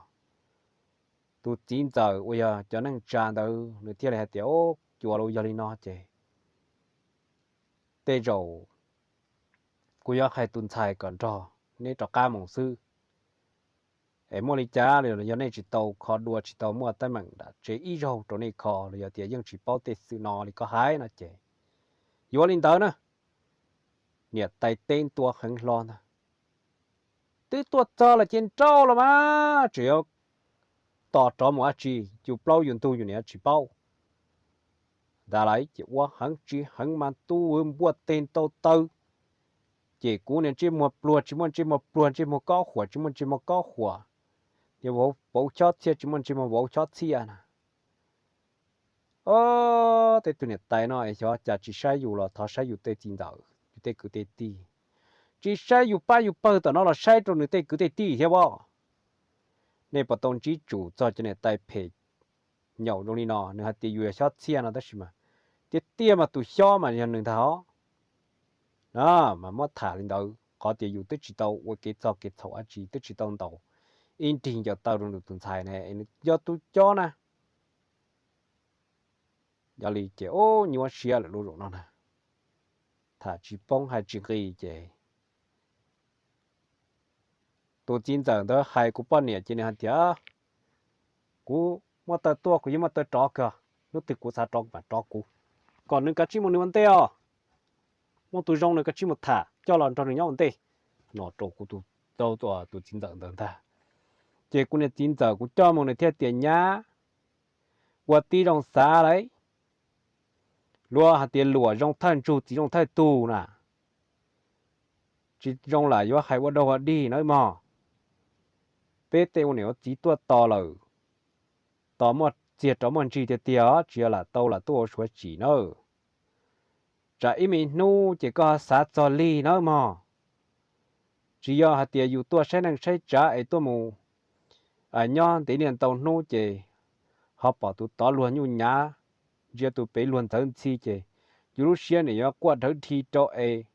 tus txiv ntxawm uas yog cov neej tsa ntawd nws thiaj li hais tias ub cua los yog li no ces tej zaum kuv yuav hais tus ntxhais kom nrog neb rov qab mus xwb. Es muaj li cas los yog nej tsis tau kho dua tsis tau muaj teeb meem nram tsev ib zaug rau nej kho los yog tias yeej tsis paub tej xwm no li koj hais no ces yuav li ntawd na. Niam tais teb ntua heev hlo ntag, twb tuaj txog los ces nrauj los mas tseem yuav tos rov mus dab tsi, yus plaub yus ntug yus niam tsis paub. Ntawd lawm ces ua heev tsis heev mas tub npuaj teg ntau taw, ces kuv niag ntsej muag pluag tsis muaj ntsej muag pluag, ntsej muag kob huam tsis muaj ntsej muag kob huam, niag vauv chob txhiaj tsis muaj ntsej muag vauv chob txhiaj na. Ob, tej tug niam tais no es xyov cas tsis saib yus los thov saib yus tej txiv ntxawm yus tej kwv tej tij, tsis saib yus pab yus pawg tom no los saib rau nws tej kwv tej tij thiab os. Nej puas tau ntsib tsum txog cov niam tais phem nyaum zoo li no, nws hais tias yus yog xyob txhiaj no tab sis mas tiag tiag mas tus xyob mas yog nws ntag os. Na, mas muab tham li ntawd qhov tias yus twb tsis tau ua kev txog kev txhaum dab tsi, twb tsis tau ntaus ib nrig ncaws taw rau nws tus ntxhais ne, nws yog tus cob na. Yog li ces ub nyuaj siab lawm lub zaum no na, tham tsis poob hais tsis nqis ces tus txiv ntxawm ntawd hais kuv poj niam ces nws hais tias kuv muaj taw tuaj kuv yeej muaj taw rov kawg, hnub twg kuv xav rov kuv mam rov kuv, kom nws kav tsij mus nws ua ntej os, muaj tus zoo nws kav tsij mus tham coj los nrog nws nyob ua ntej. No rau kuv tus, tus txiv ntxawm ntawd ntag. Ces kuv niag txiv ntxawm kuv coj mus nws thiaj tias nyab, ua tib zoo xav lauj, luag hais tias luam zoo thawj ntsug txiv zoo thawj tug na, tsis zoo lam yuav hais ua dog ua dig nawb mog. Peb tej ua niam ua txiv tuaj tos lawm, tos muaj txiag rov muaj ntsig tiag tiag tsis yog lam tau lam tuaj ua suav tsim nawb. Tsam ib me hnub ces koj ho xav txog lig nawb mog. Tsis yog hais tias yus tuaj saib neej saib tsav es tuaj mus nyob ntev niaj ntau hnub ces ho pom tus tod luag nyuj nyav, ntsia tus pem luag ntxhawv ntxhi ces yus lub siab nim yuav quaj dhawv dhi rau es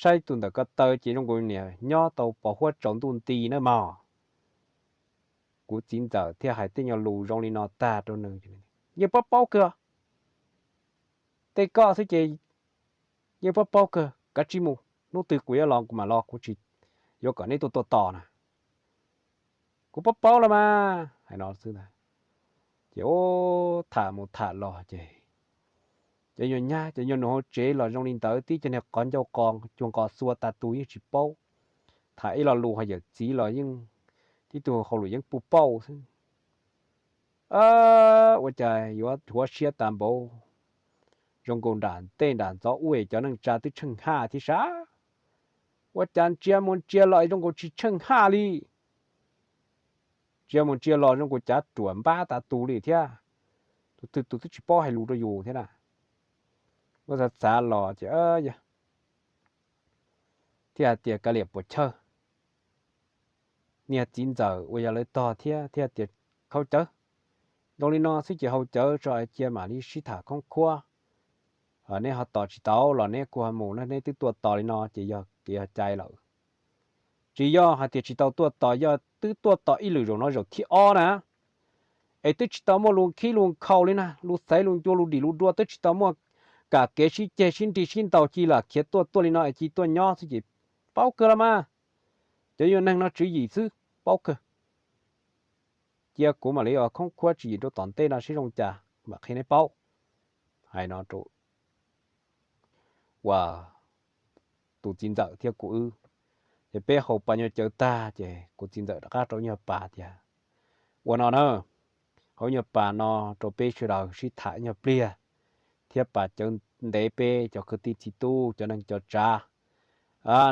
saib tus ntawm ko taw ces zoo nkaus niam nyob tau pos huab tsaus ntuj nti nawb mog. Kuv txiv ntxawm thiaj hais tej nyuag lus zoo li no tag rau nws, yeej paub paub kawg. Tej koj xwb ces Yeej paub paub kawg, kav tsij mus, hnub twg kuv yuav los kuv mam los, kuv tsis yuav kom neb tuaj tuaj tos na. Kuv paub paub los mas, hais no xwb ntag. Ces ub, tham mus tham los ces cov nyuag nyab cov nyuag nus hauv tsev los zoo li ntawd tib cov niag qhov ncauj qos cuag nqos xua tas tus yeej tsis paub. Tham ib lo lus ho yawm txiv los yeej tib tug hauj lwm yeej puj pauj xwb. Ua cas yuav rhuav siab tas npaum, zoo nkaus nram tej nram ntxov ub cov neej tsa twb tsheej haj thiab sav. Ua cas ntsia mus ntsia los zoo nkaus tsis tsheej haj li. Ntsia mus ntsia los zoo nkaus cav ruam npab tas tus li thiab. Tus twg tus twb tsis paub hais lus rau yus thiab na. Muab xav xav los ces thiaj hais tias kav liam puas chawj. Niag txiv ntxawm uas yog lawv tog thiab thiaj tias, Haus cawv, zoo li no xwb ces haus cawv tso cia mam li sib tham khoob khuab. Neb ho tos tsis tau los neb kuj ho mus na, neb twb tuaj tos li no ces yog kev yog cai lawm. Tsis yog hais tias tsis tau tuaj tos, yog twb tuaj tos ib lwm zaum no zaum thib ob na, es twb tsis tau muaj lus khib lus nkhaus li na, lus xaiv lus ncua lus dim lus dua twb tsis tau muaj, kam kev sib ceg sib nrig sib ntaus cia li khiav tuaj tuaj li no es cia li tuaj nyob xwb ces paub kawg los mas. Cov yuav neeg no tswv yim xwb, paub kawg. Cia kuv mam li ua khoob khuab tswv yim rau tom ntej no seb zoo cas mam qhia neb paub. Hais no rau uas tus txiv ntxawm thiab kuv wb, ces peb haus pas nyuag cawv tag ces kuv txiv ntxawm rov qab rau ib nyuag pas tias, Ua no na, hau ib nyuag pas no rau peb sawv daws sib tham ib nyuag pliag, thiab pas cawv ntev peb cov kwv tij txiv tub cov neej cov tsav.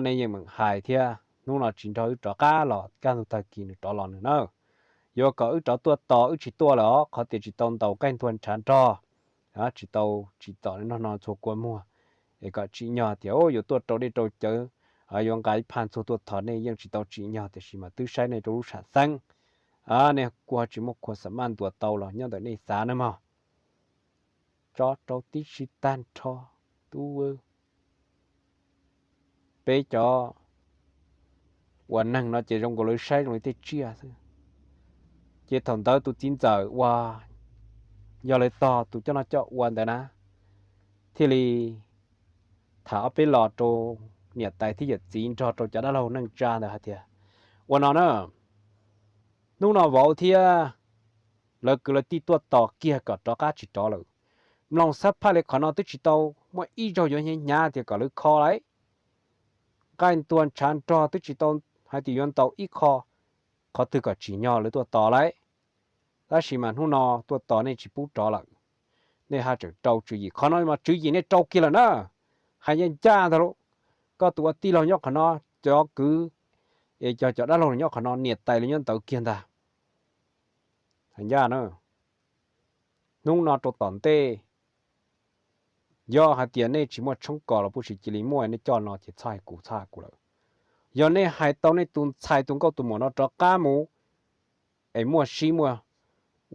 Nej yeej meem hais thiab, hnub no tsis nrog wb rov qab los kaj ntug tag kis nws rov los nws na. Yuav kom wb rov tuaj tos wb tsis tuaj lawm os, qhov tias tsis tau ntaus nqaij ntuag ntshav nrog, tsis tau tsim txom noj no txhua kua muag, es kom tsim nyog tias yuav tuaj rau dej rau cawv, yuav nqa ib phaj ntxuag tuaj thov nej yeej tsis tau tsim nyog, tiam sis mas twb saib nej rau lub sam xeeb, nej kuj tsis muaj khua xa maj ntuas tau los nyob ntawm nej xav nawb mog. Tso rau tib si tag nrho, tub, peb cov ua neeg no ces zoo nkaus lawv saib zoo li tej tsiaj xwb. Ces thaum ntawd tus txiv ntxawm uas yog lawv tog tus coj noj coj ua ntawd na, thiaj li tham ob peb los rau niam tais thiab yawm txiv nrog rau cov dab laug neej tsa ntawd hais tias, Ua no na, hnub no vauv thiab lawv kwv lawv tij tuaj tos kiag kom rov qab tsis rov lawm. Mloog xab phaj li qhov no twb tsis tau muaj ib zaug yuav hnyav hnyav tias kom lawv kho lauj. Nqaij ntuag ntshav nrog twb tsis tau hais tias yuav ntaus ib qho, qhov twg kom tsim nyog lawv tuaj tos lauj. Tab sis mas hnub no tuaj tos nej tsis pub rov lawm. Nej haj tseem rau tswv yim, qhov no mas tswv yim nej rau kiag lawm na. Hais ncaj ncaj ntag lauj. Koj tus ua tij laug nyob qhov no, cov kwv es cov, cov dab laug nyob qhov no, niam tais lawv nyob ntawd kiag ntag. Hais ncaj na, hnub no rau tom ntej, yog hais tias nej tsis muaj tshoob kos los puas sis cia li muaj, nej coj no ces txhob hais kuv, txhob hais kuv lawm. Yog nej hais tau nej tus ntxhais tus nkauj tus muam no rov qab mus, es muaj sib muaj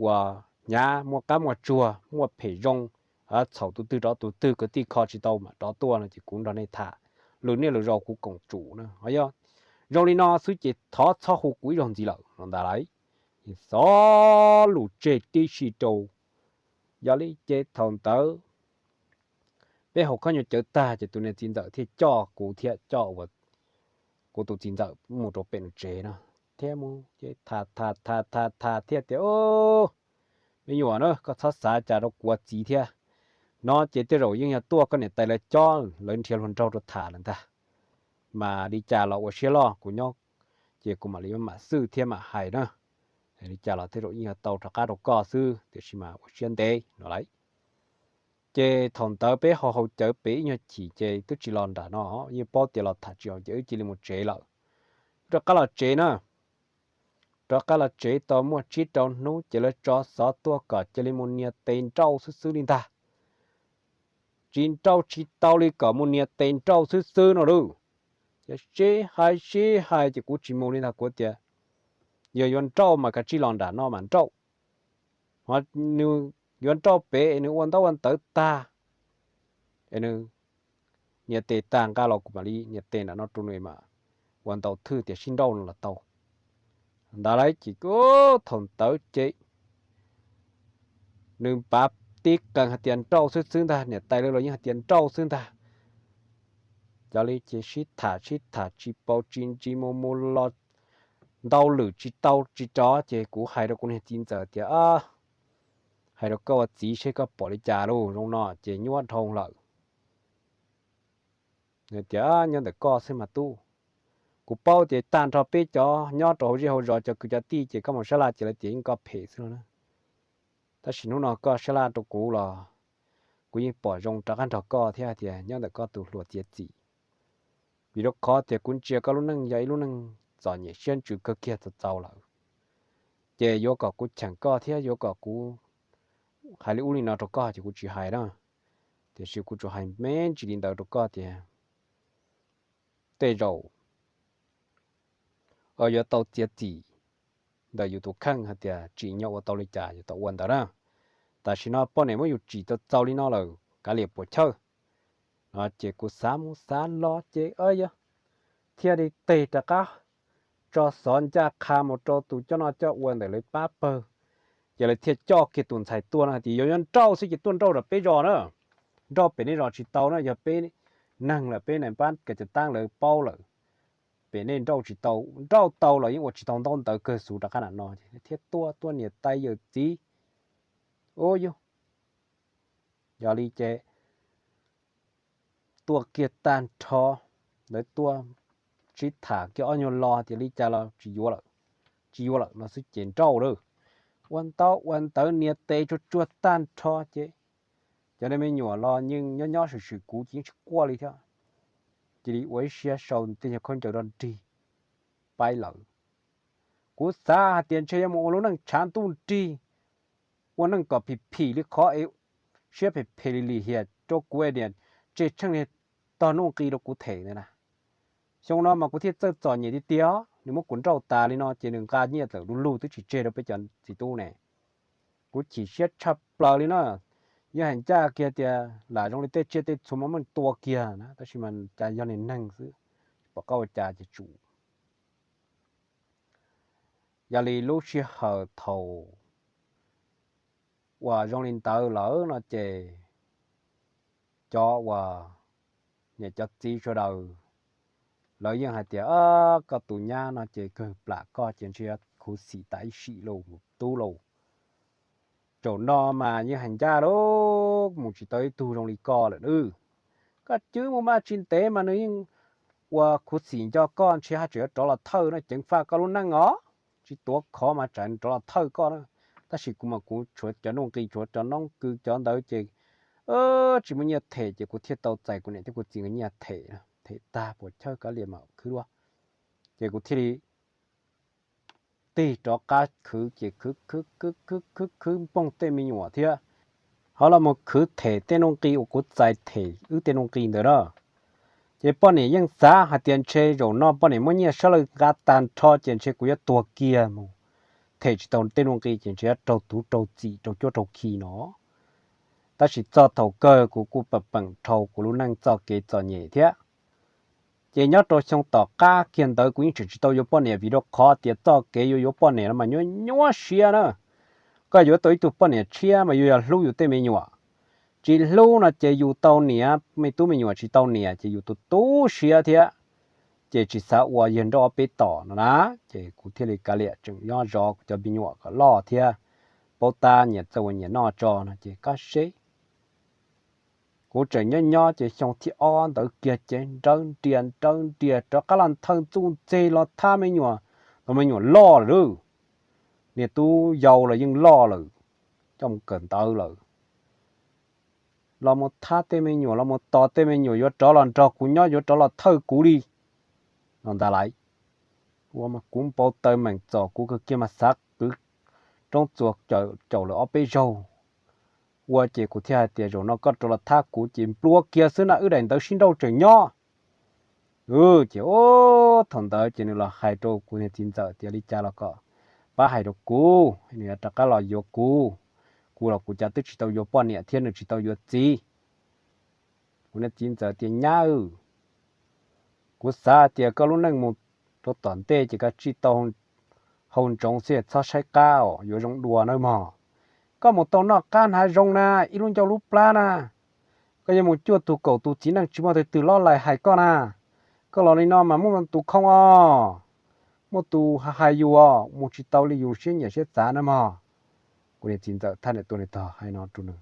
ua hnyav, muaj qab muaj tsuag, muaj phem zoo, txhaum tus twg rov tus twg, kwv tij kho tsis tau mam rov tuaj no ces kuv nrog nej tham, lwm niaj lwm zaus kuv koom tsum na. Yog zoo li no xwb ces thov txhob hu kuv ib zaug ntxiv lawm no ntag lauj. Xov lus tseg tib si rau. Yog li ces thaum ntawd peb haus khob nyuag cawv tag ces tus niag txiv ntxawm thiaj coj kuv thiab coj kuv tus txiv ntxawm mus rau pem nws tsev no, thiab mus ces tham tham tham tham tham thiaj tias, Me nyuam na, koj txhob xav cas rau kuv ua txiv thiab. No ces tej zaum yeej yog tuaj koj niam tais lawv cob lawv nrhiav hluas nraug rau tham lawm ntag. Mas li cas los ua siab loj, kuv nyob ces kuv mam li mam xwj thiab mam hais na. Li cas los tej zaum yeej yog tau rov qab rau koj xwb, tiam sis mas ua siab ntev no lauj. Ces thaum ntawd peb ho haus cawv pem ib nyuag chim ces twb tsis los nram no, yeej paub tias los tham tsis haum ces wb cia li mus tsev lawm. Rov qab los tsev na, rov qab los tsev tau muaj tsib rau hnub ces lawv tso xov tuaj kom cia li mus nias tes nrauj xwb xwb li ntag. Tsis nrauj tsis tau li, kom mus nias tes nrauj xwb xwb no lauj. Ces sib hais sib hais ces kuv tsis mus li ntag, kuv tias, Yog yuav nrauj mas kav tsij los nram no mas nrauj. Ho nws yuav nrauj pem es nws ua ntaub ua ntawv tag es nws nias tes tag nqa los kuv mam li nias tes nram no rau nws mas ua ntau thwj tias sib nrauj no los tau. Ntawd lauj ces thaum ntawd ces nws pav tib qees hais tias nrauj xwb xwb ntag, niam tais lawv los yeej hais tias nrauj xwb ntag. Yog li ces sib tham sib tham tsis paub tsis ntsis mus mus los ntau lwm tsis tau tsis rov ces kuv hais rau kuv niag txiv ntxawm tias, hais rau koj ua txiv seb koj pom li cas lauj, zoo no ces nyuaj dhau lawm. Tias nyob ntawm koj xwb mas tub. Kuv paub tias tag nrho peb cov nyob rau hauv zej hauv zos cov kwv cov tij ces koj mus sab laj ces lawv tias yeej koj phem xwb no na. Tab sis hnub no koj sab laj rau kuv los kuv yeej pom zoo rov qab nrog koj thiab tias nyob ntawm koj tus hluas txiav txim. Vim rau qhov tias kuv ntsia koj lub neej yog ib lub neej txom nyem siab ntsws kawg kiag txaus txaus lawm, ces yuav kom kuv cheem koj thiab yuav kom kuv hais li ub li no rau koj ces kuv tsis hais na. Tiam sis kuv tsuas hais me ntsis li ntawd rau koj tias tej zaum yuav tau txiav txim ntawm yus tus kheej hais tias tsim nyog ua tau li cas yuav tau ua ntawd na. Tam sim no poj niam muab yus tsim txaus txaus li no lawm kav liam puas chawj. No ces kuv xav mus xav los ces yog thiaj li tes rov qab tso xov ncaj qha mus rau tus coj noj coj ua ntawm lawv pab pawg. Ces lawv thiaj coj kiag tus ntxhais tuaj no hais tias yog yuav nrauj xwb ces tuaj nrauj rau peb zos na. Nrauj pem nej zos tsis tau na, yog peb neeg lawm peb neeg pab kev cav taab lawv paub lawm. Pem nej nrauj tsis tau, nrauj tau los yeej ua tsis tau ntaub ntawv kawg xus rov qab na no thiab tuaj tuaj niam tais yawm txiv. Ub yug, yog li ces tuaj kiag tag nrho, lawv tuaj sib tham kiag ob nyuag lo tias li cas los tsis yuav lawm, tsis yuav lawm no xwb ces nrauj lawm. Ua ntaub ua ntawv niam tes tsuag tsuag tag nrho ces cov me nyuam los yeej nyob nyob swm swm kuv ces yeej tsis quaj li thiab. Cia li ua ib siab sau tej nyuag khaub ncaws rog nrig paib lawm. Kuv xav hais tias ntshe yuav mus ua lub neej tshav ntuj nrig, ua neej kom phim phim li qhov es siab phem phem li lim hiam rau kuv es niam tseg tsheej li tog nuj nqi rau kuv them ntawd na. Xyoo no mas kuv thiaj txawj txom nyem tiag tiag, nws muab kuv nrauj tas li no ces nws nqa nyiaj tawm du lug twb tsis tseg rau peb cov txiv tub ne. Kuv chim siab tshaj plaws li na. Yeej hais ncaj kiag tias lam zoo li tej tsiaj tej txhu mas muab tua kiag na, tab sis mas cas yog niag neeg xwb, tsis pom qab ua cas ces tsum. Yog li lub sij hawm thaum uas zoo li ntawd lawm no ces cov uas niam cov txiv sawv daws lawv yeej hais tias koj tus nyab no ces kawg plam koj ces ntshe khuv xim tas ib sim lauj tub lauj. Tsaum no mas yeej hais ncaj lauj, mus tsis tau ib tug zoo li koj lawm nawb. Koj cwb mus mas tsis ntev mas nws yeej ua khuv xim nco koj ntshe haj tseem yuav rov los thawj no ceev faj koj lub neej os. Tsis tuav khov mas tsam nws rov los thawj koj na. Tab sis kuv mas kuv tshuav cov nuj nqi tshuav cov noob kws cov ntawd ces tsis muaj nyiaj them ces kuv thiaj tau txais kuv niam thiab kuv txiv nkawd nyiaj them, them tag puas chawj kav liam mam khwv dua. Ces kuv thiaj li tig rov qab khwv ces khwv khwv khwv khwv khwv npoog tej me nyuam thiab. Ho los mus khwv them tej nuj nqi uas kuv txais them wb tej nuj nqi ntawd na. Ces poj niam yeej xav hais tias ntshe zaum no poj niam muab nyiaj sab law nqa tag nrho ces ntshe kuv yuav tuag kiag mus, them tsis tau tej nuj nqi ces ntshe yuav raug tuv raug txim raug cuab raug khi no. Tab sis txog thaum kawg kuv kuj pam peem dhau kuv lub neej txoj kev txom nyem thiab. Ces nyob rau xyoo tom qab kiag ntawd kuv yeej tseem tsis tau yuav poj niam vim rau qhov tias txoj kev yuav yuav poj niam no mas nyuaj nyuaj siab na. Koj yuav tau ib tug poj niam tshiab mas yuav yog hlub yus tej me nyuam. Tsis hlub no ces yus tau niam, me tub me nyuam tsis tau niam ces yus tu tu siab thiab. Ces tsis xav ua yawg nrauj ob peb tom no na. Ces kuv thiaj li kav liam tseem nyob zov kuv cov me nyuam kom loj thiab paub tab nyiam txawj ua nyiam noj tso no ces koj seb. Kuv tseem nyob nyob ces xyoo thib ob ntawd kiag ces nrawv nrias nrawv nrias rov qab los nthawj ntxuj ntxeg los thab me nyuam, los me nyuam loj lawm. Niag tub yau los yeej loj lawm, coj mus kawm ntawv lawm. Los mus thab tej me nyuam, los mus tos tej me nyuam yuav rov los nrog kuv nyob, yuav rov los thawj kuv li no ntag lauj. Ua mas kuv npau taws meem txom kuv kawg kiag mas xav kwv roob txuas caum lawm ob peb zaug. Ua ces kuv thiaj hais tias zaum no koj rov los thab kuv ces nplua kiag xwb na, wb daim ntawv sib nrauj tseem nyob. Ces thaum ntawd ces nws los hais rau kuv niag txiv ntxawm tias li cas los kom pab hais rau kuv, nws yuav rov qab los yuav kuv. Kuv los kuv cas twb tsis tau yuav poj niam thiab nws tsis tau yuav txiv. Kuv niag txiv ntxawm tias nyab, kuv xav tias koj lub neej mus rau tom ntej ces koj tsij tau hau ntsoov xwb txhob saib qab os, yuav zoo dua nawb mog. Koj mus tau noj qab hnav zoo na, ib lub ncauj lub plab na, Koj yuav mus cuaj tug kaum tus txiv neej tsis muaj tug twg lob lais hais koj na. Koj los li no mas muaj tus khoo os, muaj tus hais yus os, mus tsis tau li yus siab nyiam siab txav na mog. Kuv niag txiv ntxawm thaj niam tuaj li tog hais no rau nws,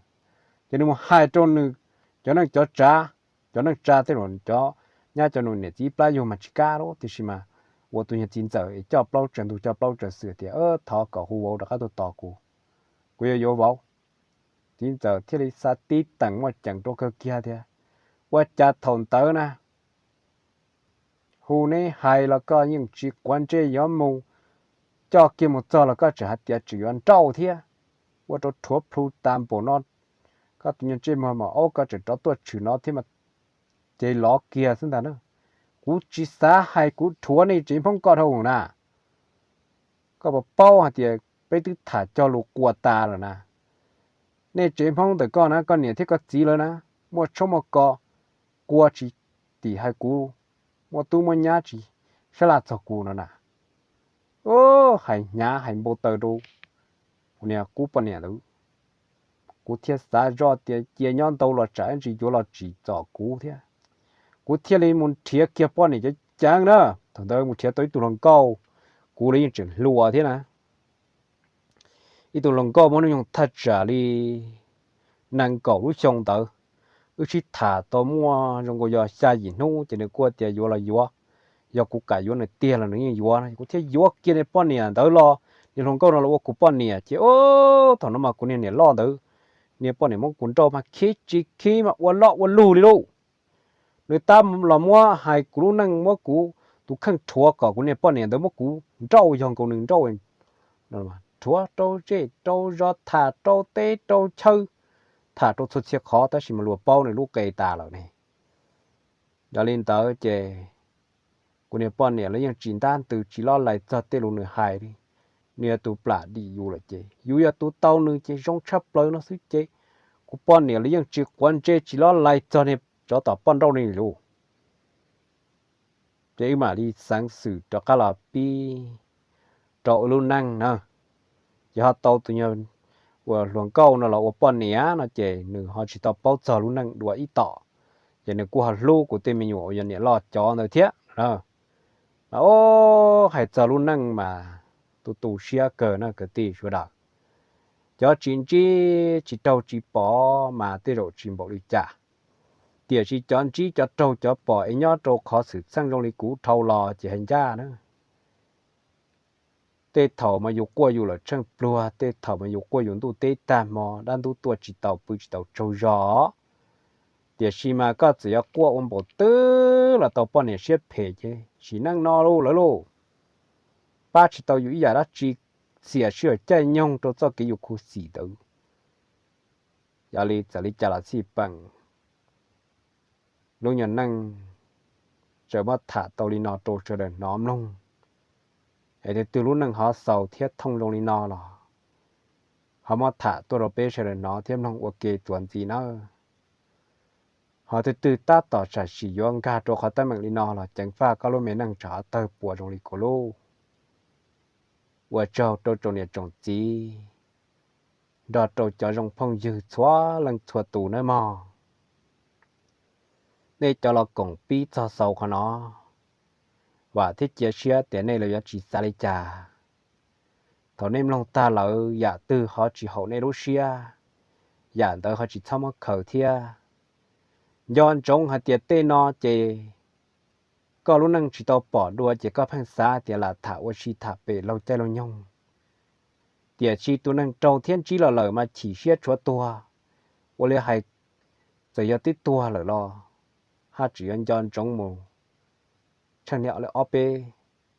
ces nws mus hais rau nws cov neej cov tsav, cov neej tsa tej los cov nyab cov nus niam txiv ib plab yug mas tsis kab lab, tiam sis mas ua tus niag txiv ntxawm es coj plaub tsaws ntug coj plaub tsaws xwm tias thov kom hu vauv rov qab tuaj tos kuv, kuv yuav yuav vauv. Txiv ntxawm thiaj li xa tib teem muaj ceem rau kawg kiag tias, ua cas thaum ntawd na hu neb hais los koj yeej tsis quav ntsej yuav mus, coj kiag mus txog los koj tseem hais tias tseem yuav nrauj thiab, ua rau rhuav plhu tas npaum no. Koj tus nyuag ntsej muag mas aub koj tseem rov tuaj tshwm no thiab mas, ces lov kiag xwb ntag na. Kuv tsis xav hais kuv rhuav nej tsev Hmoob koj dhau na. Koj puas paub hais tias peb twb tham cog lus qua tas lawm na. Nej tsev Hmoob ntawm koj na, koj niam thiab koj txiv lawv na, muaj tshoob muaj kos, qua tsis tim hais kuv, muaj tub muaj nyab tsis sab laj txog kuv no na. Hais hnyav hais npau taws rau kuv niag qub poj niam ntawd. Kuv thiaj xav zoj tias cia nyob ntau los tsam ib ntsis yuav los tsim txom kuv thiab. Kuv thiaj li mus nrhiav kiag poj niam cov ceev na. Thaum ntawd mus nrhiav tau ib tug hluas nkauj, kuv los yeej tseem hluas thiab na. Ib tug hluas nkauj muaj hnub nyoog thaj tsam li nees nkaum lub xyoo ntawd, wb sib tham tau muaj zoo nkaus yog xya yim hnub ces nws kuj tias yuav los yuav, yog kuv kam yuav nws tiag los nws yeej yuav no. Kuv thiaj yuav kiag niag poj niam ntawd los, niag hluas nkauj no los ua kuv poj niam ces thaum no mas kuv niag niam loj ntawd, niag poj niam muab kuv nrauj mas khib tsis khib mas ua loj ua lug li lauj. Nws tab los muab hais kuv lub neej, muab kuv tus kheej rhuav kom kuv niag poj niam ntawd muab kuv nrauj yog nkaus nws nrauj, rhuav rau zej rau zos, tham rau teb rau chaw, tham rau txhua txhia qhov tab sis mas luag paub nws lub qe tas lawm ne. Yog li ntawd ces kuv niag poj niam los yeej tsis ntab ntws tsis lob lais txog tej lus nws hais li. Nws yog tus plam dim yus lawm ces yus yog tus tau nws ces zoo tshaj plaws no xwb ces kuv poj niam los yeej tsis quav ntsej tsis lob lais txog niag tsov tom poj nrauj ni lauj. Ces wb mam li xeev xwm rov qab los pib rau wb lub neej na. Ces ho tau tus nyuag uas hluas nkauj no los ua poj niam no ces nws ho tsis tau paub txog lub neej dua ib tom, ces nws kuj ho hlub kuv tej me nyuam uas yog niam loj cov ntawd thiab. Mas hais txog lub neej mas tu tu siab kawg na kwv tij sawv daws. Cov tsis ntsib tsis raug tsis pom mas tej zaum tsis npaum li cas, tiam sis cov ntsib cov raug cov pom es nyob rau qhov xwm txheej zoo li kuv dhau los ces hais ncaj na. Tej thaum mas yus quaj yus lawm tsheej pluag, tej thaum mas yus quaj yus ntuj teb tag hmo, dab ntub tuaj tsis tau pw tsis tau tsaug zog, tiam sis mas koj txawm yuav quaj ua npaum twg los tau poj niam siab phem ces sim neej no lauj lawv lauj, pab tsis tau yus ib yam dab tsi, xiam sij hawm caij nyoog rau txoj kev yus khuv xim ntawd. Yog li txawm li cas los xij peem, lub nyuag neej tseem muab tham tau li no rau sawv daws hnov mloog. Es tus twg lub neej ho xaus thiab thooj zoo li no los ho muab tham tuaj rau peb sawv daws hnov thiab mloog ua ke txuas ntxiv nawb. Ho tus twg tab tom sam sim yuav nkag rau qhov teeb meem li no los ceev faj koj lub me neej tsam tawg puas zoo li kuv lauj. Ua tsaug rau tsoom niam tsoom txiv nrog rau cov zoo phooj ywg txhua leej txhua tus nawb mog. Nej cov los koom pib txog xaus qhov no, vam thiab cia siab tias nej los yuav tsis xav li cas. Thaum nej mloog tag lawm yam twg ho tsis haum nej lub siab, yam ntawd ho tsis txhob muab khaws thiab. Nco ntsoov hais tias tej no ces koj lub neej tsis tau pom dua ces koj pheej xav tias lam tham ua si tham pem laug caij laug nyoog. Tiam sis tus neeg raug thiab ntsib los lawm mas chim siab tshuav tuag. Ua li hais, txawm yog twb tuag lawm los haj tseem yuav nco ntsoov mus tsheej niaj ob peb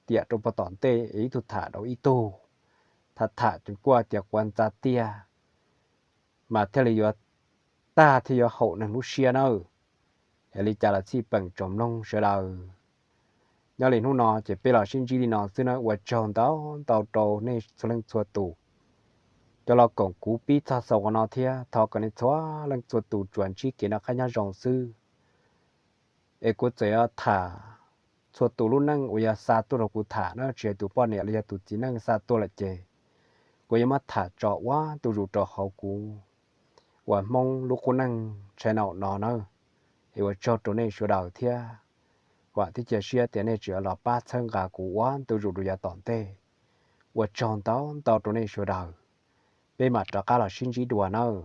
tiam rau puag tom ntej es ib tug tham rau ib tug, tham tham tseem kuaj tias quav ntxa tiag, mas thiaj li yuav tag thiaj yuav haum neeg lub siab nawb. Yog li cas los xij peem tsoom mloog sawv daws, nyob li hnub no ces peb los sib ntsib li no xwb na. Ua tsaug ntau ntau rau nej txhua leej txhua tus. Cov los koom kuv pib txog xaus qhov no thiab thov kom nej txhua leej txhua tus tsuas ntsib kev noj qab nyob zoo xwb. Es kuv txawm yuav tham txhua tus lub neej uas yog xa tuaj rau kuv tham na, tsis hais tus poj niam los yog tus txiv neej xa tuaj lawm ces kuv yuav muab tham tso ua ntu zus rau hauv kuv uas Hmoob lub qub neej channel no nawb. Es ua tsaug rau nej sawv daws thiab vam thiab cia siab tias nej tseem los pab txhawb nqa kuv ua ntu zus rau yav tom ntej. Ua tsaug ntau ntau rau nej sawv daws. Peb mam rov qab los sib ntsib dua nawb.